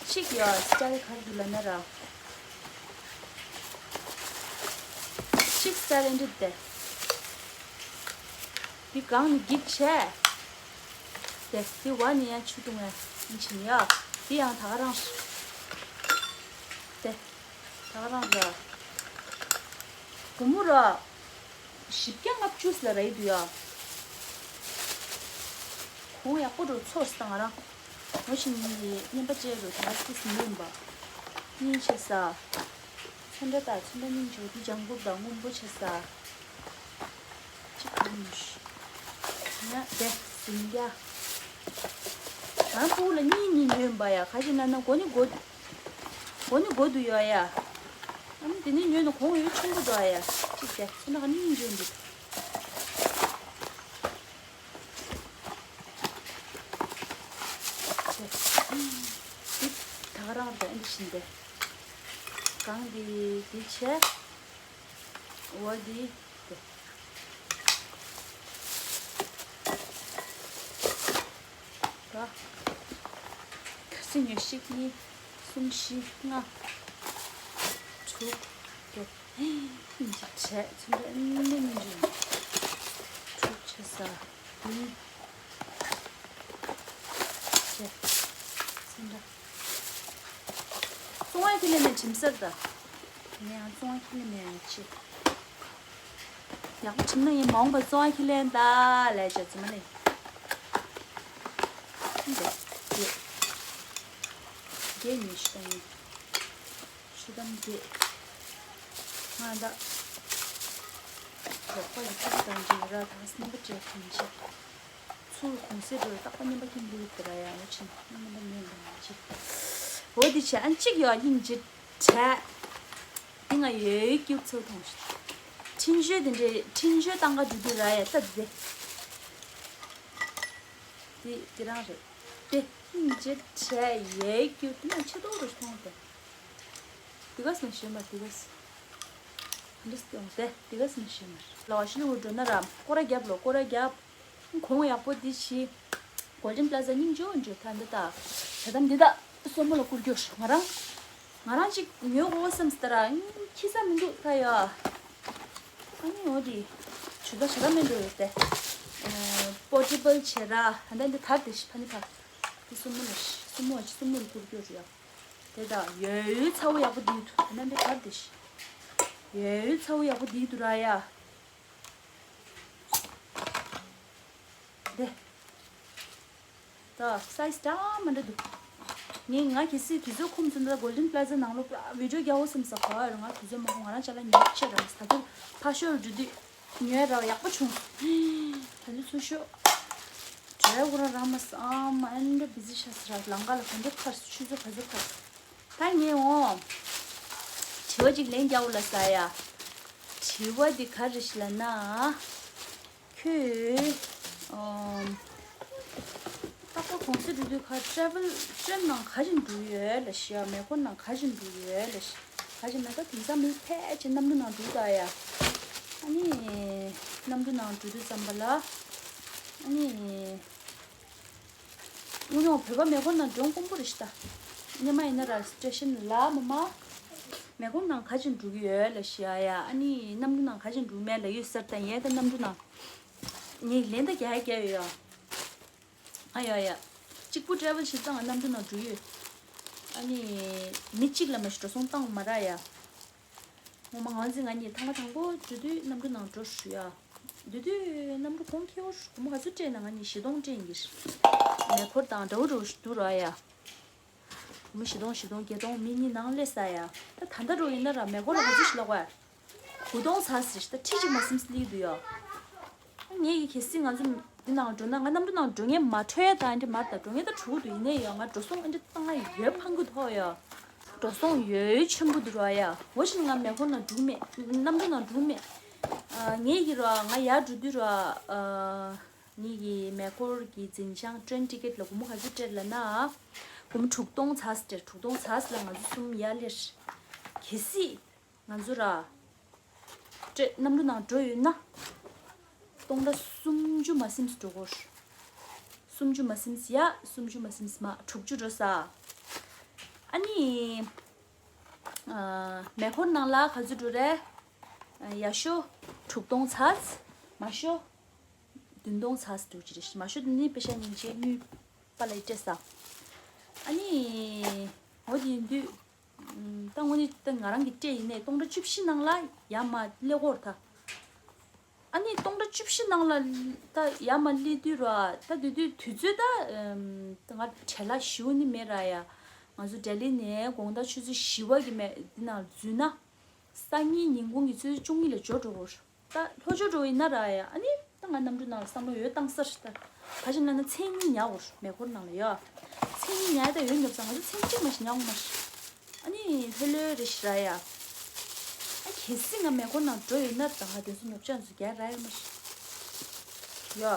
གཅིག་ཡ་སི་ཊལ་ག་རེ་འདུག་ལབ་ན་ར། གཅིག་སི་ཊལ་འདི་དེ། འདི་གང་ནི་འགྱིག་བྱས། དེ་འདི་བ་ནི་ཡང་ཆུ་བཏུང་བས་ཡིན་ཕྱིན་ཡ། འདི་ཡང་ད་ག་རང་། དེ་ད་ག་རང་ར། སྒོར་མོ་ར། བཞི་བརྒྱ་ལྔ་བཅུ་ལ་རེད་འདུག་ཡ། གོང་ཡག་པོ་འགྲོ་ཚོར་སྟངས་རང་། ངོ་ཤེས་ཉིད་ཀྱི་རྔན་པ་སྤྲད་རུ་ད་སུ་སུ་ཡིན་པ། སྙིང་ཆེ་ས། ཚོན་ཁྲ་དང་ཚོན་ཁྲ་སྙིང་རྗེ་བོ་འདི་ལྗང་གུ་དང་སྔོན་པོ་ཆེ་ས། གཅིག་གམ་ཞིག་ཡ་དེ་ཟིང་རྒྱ། ང་སྤུ་གུ་ལ་གཉིས་གཉིས་ཉོས་པ་ཡ། ག་ཞིག་ན་ན་མགོ་ནི་མགོ། མགོ་ནི་མགོ་འདུག་ཡོད་ཡ། ཨ་ནི་དེ་ནས་ཉོས་ན་གོང་ཡོད་ཆུང་པོ་འདུག་ཡ། གཅིག་དེ་ཚོན་ཁྲ་གཉིས་ཉོས་འདུག་འདི་ད་ག་རང་རེད་འདི་བཞིན་ཏེ། གང་འདི་འདི་བྱས། འོ་འདི་འདི། ད་ག་ཚོད་ཉོས་ཤིག་གཉིས། གསུམ་བཞི་ལྔ། དྲུག་བརྒྱད། ཨིན་ཅི་བྱས་ཚུན་ད་ཨིན་ནི་ཉིན་རེ་དྲུག་ཆ་ས་བདུན་བྱས་ཚུན་ད། བཙོང་བ་ཁས་ལེན་ནས་གྲིམ་སར་ད། ངས་ཡང་བཙོང་བ་ཁས་ལེན་ནས་ཡང་ཆེ། ཡག་པོ་བྱུང་ན་ཡིན་མ་འོངས་པ་བཙོང་བ་ཁས་ལེན་ད་ལས་བྱ་ཚུལ་མ་ནི། འདི་འདི་འདི་ཉི་ཤུ་དང་ཡིན། ཆུ་དམ་འདི་ང་ད་རོགས་པ་ཡི་ཐུགས་དང་འབྲེལ་ར་དང་སྣེ་པ་སྤྲད་ཐུན་ཆེ། ཚུར་གུང་སེ་འགྲོ་རྟག་པ་མཉམ་པ་ཁྱིམ་ལུས་དེ་ར་ཡང་ལོ་ཆེན་མཉམ་པ་མཉམ་པ་ཆེ། འོ་འདི་བྱས་ཨན་གཅིག་ཡོད་སྙིང་རྗེ་དྲག་འདི་ང་ཡོད་སྐྱུག་ཚོ་མཐོང་ཤག་འཕྲིན་བཅོལ་དེ་འདྲའི་འཕྲིན་བཅོལ་བཏང་ག་འགྲོ་དུས་ར་ཡ་ལྟ་དེ། དེ་དེ་རང་རེད། དེ་སྙིང་རྗེ་དྲག་ཡོད་སྐྱུག་དེ་ན་ཆེ་ཏོག་རུ་མཐོང་དེ། དེ་ག་སོང་ཞོན་པ་དེ་ག་སོང་། འདི་སྟོང་དེ་དེ་ག་སོང་ཞོན་པ། ལ་བ་ཤི་ལུ་འགྲོ་ན་ར་སྐོར་ར་རྒྱབ་ལོ་སྐོར་ར་རྒྱབ། གོང་ཡག་པོ་འདི་ཞིག Golden Plaza་སྙིང་རྗེ་བོ་འཇོག་ཐ་འདི་ད། ད་དམ་འདི་ད་སོ་མོ་ལ་བསྐུར་རྒྱུ་ང་རང་། ང་རང་ཅིག་ཉོ་དགོས་བསམ་སྟེ་ར་ཁྱི་ས་མི་འདུག་ད་ཡ། ཨ་ནི་འོ་དེ་ཇུ་ད་ཇ་ད་མེད་འགྲོ་ཡོད་དེ། པོར་ཊེ་བལ་བྱེད་ར་ད་འདི་དར་དེ་ཞིག་ཕ་ནི་ཕ། འདི་སོ་མོ་ལ་ཞིག་སོ་མོ་བ་ཞིག་སོ་མོ་ལ་བསྐུར་རྒྱུ་རེད་ཡ། དེ་ད་ཡོད་ཡོད་ཚ་བོ་ཡག་པོ་འདི་འདུག་ད་འདི་དར་དེ་ཞིག་ཡོད་ཡོད་ཚ་བོ་ཡག་པོ་འདི་འདུག་ར་ཡ། དེ། ད་སའི་ཛི་འདྲ་མི་འདྲ་འདུག་ངས་ང་གལ་སྲིད་དུས་ཚོད་ཁོམ་ཚུན་ད་Golden Plaza་ནང་ལོགས་ལ་བི་ཌི་ཡོ་རྒྱག་འོ་བསམ་ས་ག་ར་ང་དུས་ཚོད་མ་ཁོམ། ང་རང་ཅ་ལག་ཉོ་ཆེད་རང་ད་དུ་ཕ་ཤོར་འགྲོ་དུས་ཉོས་ར་ཡག་པོ་བྱུང་། ད་དུ་ཚུར་ཤོག་བྲེལ་བ་རང་རང་མ་སང་མ་ཨན་འདྲ་བི་ཟི་ཤ་ས་ར་ལང་ཀ་ལ་ག་འདྲ་ཁར་ཆུ་ཚོད་ག་ཚོད་ཁར། ད་ངས་འོ་དྲི་བ་ཅིག་ལན་རྒྱག་འོ་ལ་ས་ཡ། དྲི་བ་འདི་ག་རེ་ཞིག་ལབ་ན། ཁྱོད། ཨམ། ཏག་ཏག་གོང་སེ་འགྲོ་དུས་ཁ་ཊེ་རེ་ཝལ་ཊེན་ནང་ག་བཞིན་འགྲོ་ཡོད་ལ་ཤི་ཡ། མེ་འཁོར་ནང་ག་བཞིན་འགྲོ་ཡོད་ལ་ཤི། ག་བཞིན་ན་ད་དེང་སང་མི་ཕལ་ཆེར་གནམ་གྲུ་ནང་འགྲོ་ད་ཡ། ཨ་ནི། གནམ་གྲུ་ནང་འགྲོ་དུས་ཙམ་པ་ལ། ཨ་ནི། དངོས་གནས་བོད་པ་མེ་འཁོར་ནང་འགྲོ་དཀོན་པོ་རེད་ཤི་ད། སྔོན་མ་ཡིན་ན་ར་སི་ཊེ་ཤན་ལ་མ་མ་མེ་འཁོར་ནང་ག་ཅིག་འགྲོ་གི་ཡོད་ལ་ཤི་ཡ་ཡ། ཨ་ནི་གནམ་གྲུ་ནང་ག་ཅིག་འགྲོ་མེད་ལ་ཡོད་ཟེར་ད་ཡས་ད་གནམ་གྲུ་ནང་ངས་ལན་ད་རྒྱག་ཡ་རྒྱག་ཡོད་ཡ། ཨ་ཡ་ཡ། གཅིག་པུ་ཊེ་རེ་ཝལ་བྱེད་སྟངས་གནམ་གྲུ་ནང་འགྲོ་ཡོད། ཨ་ནི་མི་གཅིག་ལ་མ་ཤི་འགྲོ་སོང་བཏང་མ་ར་ཡ། ངོ་མ་ང་ཚོས་ང་གཉིས་ཐང་ག་དང་པོ་འགྲོ་དུས་གནམ་གྲུ་ནང་འགྲོ་ཞུ་ཡ། འགྲོ་དུས་གནམ་གྲུ་གོང་ཁེ་བོ་སྒོར་མོ་ག་ཚོད་སྤྲད་ན་ང་གཉིས་བཞི་སྟོང་སྤྲད་ཡིན་གྱི། མེ་འཁོར་དང་འདྲ་བོ་འདྲ་བོ་ཞིག་འདུག་ར་ཡ། སྒོར་མོ་བཞི་སྟོང་བཞི་སྟོང་བརྒྱད་སྟོང་མི་གཉིས་ནང་སླེབས་ས་ཡ། ད་ད་ལྟ་འགྲོ་ཡིན་ན་ར་མེ་འཁོར་ལ་ག་ཚོད་ཞིག་ལོག་པ། དགུ་སྟོང་ཚར་ཟེར་ད་ཁྲི་གཅིག་མ་ཟིན་སླེབས་འདུག་ཡ། ངས་ཀྱི་གལ་སྲིད་ང་ཚོ་འདི་ནང་འགྲོ་ན་ང་གནམ་གྲུ་ནང་འགྲོ་མཁན་མ་འཕྲོད་ཡ་ད་འདི་མར་ད་འགྲོ་མཁན་ད་གྲུ་གུ་འདུག་ཡིན་ནའི་ཡ་ང་འགྲོ་སོང་ཨ་འདྲི་བཏང་ང་ཡོད་ཕང་གི་ཐོག་ཡ། འགྲོ་སོང་ཡོད་ཆེན་པོ་འདུག་ར་ཡ། འོ་ཞིག་ང་མེ་འཁོར་ནང་འགྲོ་མེད། གནམ་གྲུ་ནང་འགྲོ་མེད། ཨ་ངས་ཀྱི་ར་ང་ཡར་འགྲོ་དུས་ར་ཨ་ངས་ཀྱི་མེ་འཁོར་གྱི་འཛིན་བྱང་ཊེན་ཊི་ཀེ་ཊི་ལ་སྒོར་མོ་ག་ཚོད་སྤྲད་ལབ་ན། སྒོར་མོ་དྲུག་སྟོང་ཚར་སྤྲད། དྲུག་སྟོང་ཚར་ལ་ང་ཚོ་གསུམ་ཡར་སླེབས། གལ་སྲིད་ང་ཚོ་ར་སྤྲད་གནམ་གྲུ་ནང་འགྲོ་ཡོད་ན། སྟོང་ཕྲག་སུམ་ཅུ་མ་ཟིན་འགྲོ་གོ། སུམ་ཅུ་མ་ཟིན་ཡ། སུམ་ཅུ་མ་ཟིན་མ་དྲུག་ཅུ་འགྲོ་ས། ཨ་ནི་ཨ་མེ་འཁོར་ནང་ལ་ག་ཚོད་འགྲོ་རེད། ཨ་ཡག་ཤོས་དྲུག་སྟོང་ཚར། མང་ཤོས་བདུན་སྟོང་ཚར་འགྲོ་གི་རེད། མང་ཤོས་དེ་ནི་པེ་ཤ་ཉིན་བྱེད་དངུལ་པ་ལ་སྤྲད་ས། ཨ་ནི་འོ་དེ་ཡིན་དུས། ད་དངོས་གནས་ད་ང་རང་གི་སྤྲད་ཡིན་ནའི་སྟོང་ཕྲག་བཅུ་བཞི་ནང་ལ་ཡར་མར་སླེབས་ཀྱི་ཡོད་རེད་ད། ཨ་ནི་སྟོང་ཕྲག་བཅུ་བཞི་ནང་ལ་ད་ཡར་མར་སླེབས་དུས་ར་ད་དེ་དུས་དུས་ཚོད་ད་ང་བྲེལ་བ་ཞེ་པོ་ནི་མེད་ར་ཡ། ང་ཚོ་ལྡི་ལི་ནས་དགོང་དག་ཆུ་ཚོད་བཞི་པ་གི་མེ་འདི་ནང་འཛུལ་ན། སང་ཉིན་ཉིན་གུང་གི་ཆུ་ཚོད་བཅུ་གཉིས་ལ་འབྱོར་འགྲོ་གི་ཡོད་རེད། ད་ལྷོ་ཕྱོགས་འགྲོ་ཡིན་ན་ར་ཡ། ཨ་ནི་ད་ང་གནམ་གྲུ་ནང་ལ་བསམ་བློ་ཡོད་བཏང་ས་རེད་ད། ག་ཅི་ལབ་ན་མཚན་ཉིན་ཉལ་དགོས་རེད་མེ་འཁོར་ནང་ལ་ཡ། མཚན་ཉིན་ཉལ་ད་ཡོད་ཉོབ་ཙང་ང་ཚོ་མཚན་གཅིག་མ་ཞིག་ཉལ་དགོས་མ་རེད། ཨ་ནི་ལྷོད་ལྷོད་རེད་ཤི་ར་ཡ། ཨ་གལ་སྲིད་ང་མེ་འཁོར་ནང་འགྲོ་ཡོད་ན་ད་ང་དེ་ཚོ་ཉོབ་ཆ་ཚོ་རྒྱག་ར་ཡོད་མ་རེད་ཡ།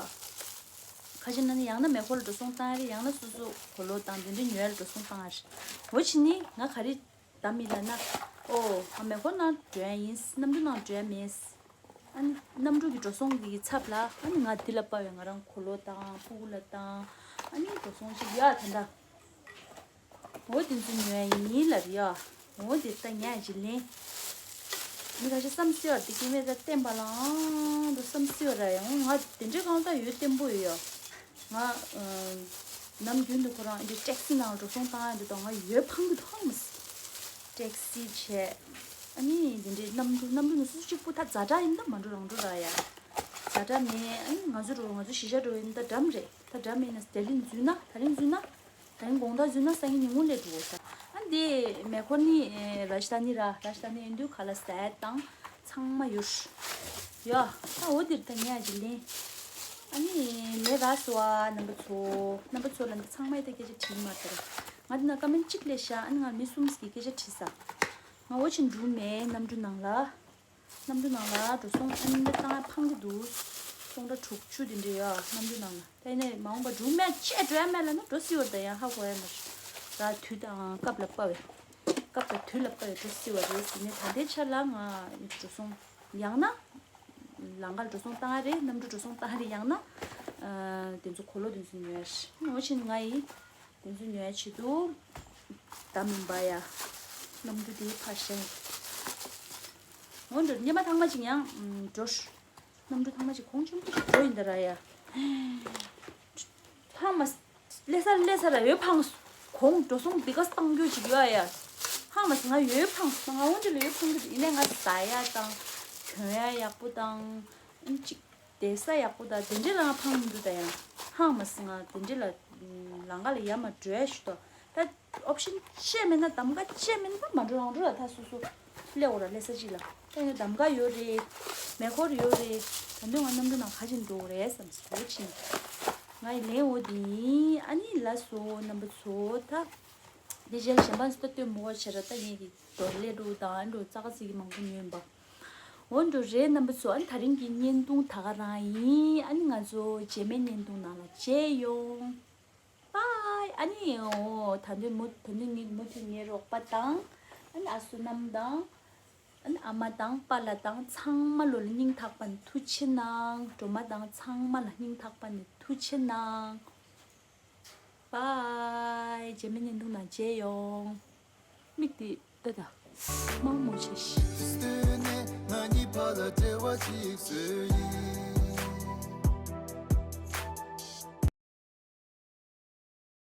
ག་ཅི་ལབ་ན་ཡང་ན་མེ་འཁོར་ལ་འགྲོ་སོང་བཏང་ཡ་རེད། ཡང་ན་སོ་སོ་གོས་ལོག་དང་དེ་འདྲ་ཉོ་ཡ་ལ་འགྲོ་སོང་བཏང་ཡ་རེད། འོ་ཕྱི་ནི་ང་ག་རེ། ད་མི་ལ་ན། ཨོ། ཨ་མེ་འཁོར་ནང་འགྲོ་ཡ་ཡིན། གནམ་གྲུ་ནང་འགྲོ་ཡ་མེད། ཨ་ནི་གནམ་གྲུ་གི་འགྲོ་སོང་གི་ཚབ་ལ་ཨ་ནི་ང་འདི་ལ་དཔའ་བའི་ང་རང་གོས་ལོག་དང་ཕྲུ་གུ་ལ་དང་། ཨ་ནི་འགྲོ་སོང་ཅིག་ཡ་ད་ད། འོ་དེ་ཚོ་ཉོ་ཡ་ཡིན་ལབ་ཡ། འོ་དེ་ད་ཉལ་ཅིག་ལེན། མི་ཁ་ཤས་བསམ་སྲིད་པ་དེ་སྐྱེ་མེད་ད་བསྟན་པ་ལའང་དུ་བསམ་སྲིད་པ་ར་ཡ། འོ་ང་དེ་འདྲའི་གང་ལྟར་ཡོད་བརྟན་པོ་ཡོད་ཡ། ང་ནམ་རྒྱུན་དུ་ཁོ་རང་འདི་ཊེག་སི་ནང་འགྲོ་སོང་བཏང་ཡ་འདི་དང་ང་ཡོད་ཕང་གི་ཐོག་མ་སི། ཊེག་སི་བྱས། ཨ་ནི་འདི་འདྲའི་གནམ་གྲུ་གནམ་གྲུ་ནང་སུ་གཅིག་པུ་ད་ཛ་དྲག་ཡིན་ད་མ་འགྲོ་རང་འགྲོ་ར་ཡ། ཛ་དྲག་མེད། ཨ་ནི་ང་ཚོ་འགྲོ་ང་ཚོ་གཞིས་ཆགས་འགྲོ་ཡིན་ད་འགྲམ་རེད། ད་འགྲམ་ཡིན་ན་ལྡི་ལི་འཛུལ་ན་ད་རིང་འཛུལ་ན། ད་རིང་དགོང་དག་འཛུལ་ན་སང་ཉིན་ཉིན་གུང་སླེབས་འགྲོ་ས། ཨ་འདི་མེ་འཁོར་ནི་རཱཇ་ཐ་ནི་ར་རཱཇ་ཐ་ནི་ཡིན་དུས་ག་ལ་ཟས་དང་ཚང་མ་ཡོད། ཡ། ད་འོ་འདིར་ད་ངས་ཅིག་ལེན། ཨ་ནི་ལས་ར་སོ་ཨ་རྣམ་པ་ཚོ། རྣམ་པ་ཚོ་ལ་འདི་ཚང་མས་ད་སྐད་ཆ་དྲིས་མ་ཐར། ང་འདི་ན་ཀ་མེན་གཅིག་ལས་ཤ། ཨ་ནི་ང་མི་གསུམ་ཞིག་གིས་སྐད་ཆ་དྲིས་ས། ང་འོ་ཆེན་འགྲུལ་མེད་གནམ་གྲུ་ནང་ལ། གནམ་གྲུ་ནང་ལ་འགྲོ་སོང་ཨ་ནི་བཏང་ཕང་གི་འདུག་སྟོང་ཕྲག་དྲུག་ཅུ་དེ་འདྲ་ཡོད་གནམ་གྲུ་ནང་ལ། ད་ཡིན་ནའི་མ་འོངས་པ་འགྲུལ་མེད་བཅས་འགྲོ་ཡ་མེད་ལ་ན་འགྲོ་སྲིད་པ་རེད་ད། ཡང་ཧ་གོ་ཡ་མ་རེད། ད་དུས་དང་སྐབས་ལ་དཔའ་བའི། སྐབས་དང་དུས་ལ་དཔའ་བའི་འགྲོ་སྲིད་པ་རེད་ཟེར་ནས་ད་ལྟའི་ཆར་ལ་ང་འགྲོ་སོང་ཡང་ན། ལམ་ཁ་ལ་འགྲོ་སོང་བཏང་ཡ་རེད། གནམ་གྲུ་འགྲོ་སོང་བཏང་ཡ་རེད། ཡང་ན། ཨ་དེ་ཚོ་གོས་ལོག་དེ་ཚོ་ཉོ་ཡ་རེད། འོ་ཆེན་ང་ཡིས། དེ་ཚོ་ཉོ་ཡ་ཆེད་དུ། ད་མིན་པ་ཡ། གནམ་གྲུ་དེའི་ཕར་བཞག་འོ་འགྲོ་སྙེ་མ་ཐང་མ་ཅིག་ཡང་འགྲོ། གནམ་གྲུ་ཐང་མ་ཅིག་གོང་ཆེན་པོ་ཞིག་འགྲོ་ཡིན་ད་ར་ཡ། ཕང་མ། སླེ་ས་སླེ་ས་ར་ཡོད་ཕང་། གོང་འགྲོ་སོང་འདི་ག་བཏང་རྒྱུ་ཅིག་ཡོད་ཡ། ཕང་མ་ང་ཡོད་ཕང་ང་འོན་ཏེ་ལ་ཡོད་ཕང་གི་ཡིན་ནའི་ང་ཟ་ཡ་དང་། གྱོན་ཡ་ཡག་པོ་དང་། ཅིག་བསྡད་ས་ཡག་པོ་དང་དེ་འདྲས་ལ་ང་ཕང་མི་འདུག་ད་ཡང་ཧང་མ་སི་ང་དེ་འདྲས་ལ་ལམ་ཁ་ལ་ཡར་མར་འགྲོ་ཡ་ཞུ་དོ། ད་ཨོབ་ཤན་ཅི་མེད་ན་གདམ་ག་ཅི་མེད་ན་མ་འགྲོ་རང་འགྲོ་ལ་ད་སོ་སོ་སླེབས་འོ་ར་སླེ་ས་ཅིག་ལ་ད་ཡང་གདམ་ག་ཡོད་རེད། མེ་འཁོར་ཡོད་རེད། ད་དུང་ང་གནམ་གྲུ་ནང་ག་ཅིག་འགྲོ་རེད་བསམ་སོ་ཕྱིན། ང་ཡི་ལན་འོ་དེ་ཡིན། ཨ་ནི་ལ་སོ་རྣམ་པ་ཚོ་ད། དེ་རྗེས་ལ་གཞན་པ་ཚོ་ལྟ་སྟོན་མོ་བ་བྱེད་ར་ད་ངེད་ཀྱི་རྡོར་ལས་འགྲོ་དང་འགྲོ་ཙག་ཙིག་གི་མང་པོ་ཉོས་ཡིན་པ། འོ་འགྲོ་རེད་རྣམ་པ་ཚོ། ཨ་ནི་ད་རིང་གི་བརྙན་ཐུང་ད་ག་རང་ཡིན། ཨ་ནི་ང་ཚོ་རྗེས་མའི་བརྙན་ཐུང་ནང་ལ་མཇལ་ཡོང་། པའི། ཨ་ནི་འོ་ད་དུང་མུ་ད་དུང་ངེད་མུ་མཐུད་ངའི་རོགས་པ་དང་། ཨ་ནི་ཨ་སུ་རྣམ་དང་། ཨ་ནི་ཨ་མ་དང་པཱ་ལགས་དང་ཚང་མ་ལོ་ལ་སྙིང་ཐག་པ་ནས་ཐུགས་རྗེ་གནང་། སྒྲོལ་མ་དང་ཚང་མ་ལ་སྙིང་ཐག་པ་ནས་ཐུགས་རྗེ་གནང་། པའི། རྗེས་མའི་བརྙན་ཐུང་ནང་མཇལ་ཡོང་། མིག་འདི་ལྟ་ད། མང་མོ་ཆེ་ཤི། ལྟོས་ནས་ང་གཉིས་བར་ལ་འབྲེལ་བ་ཅིག་བཟོས་ཡིན།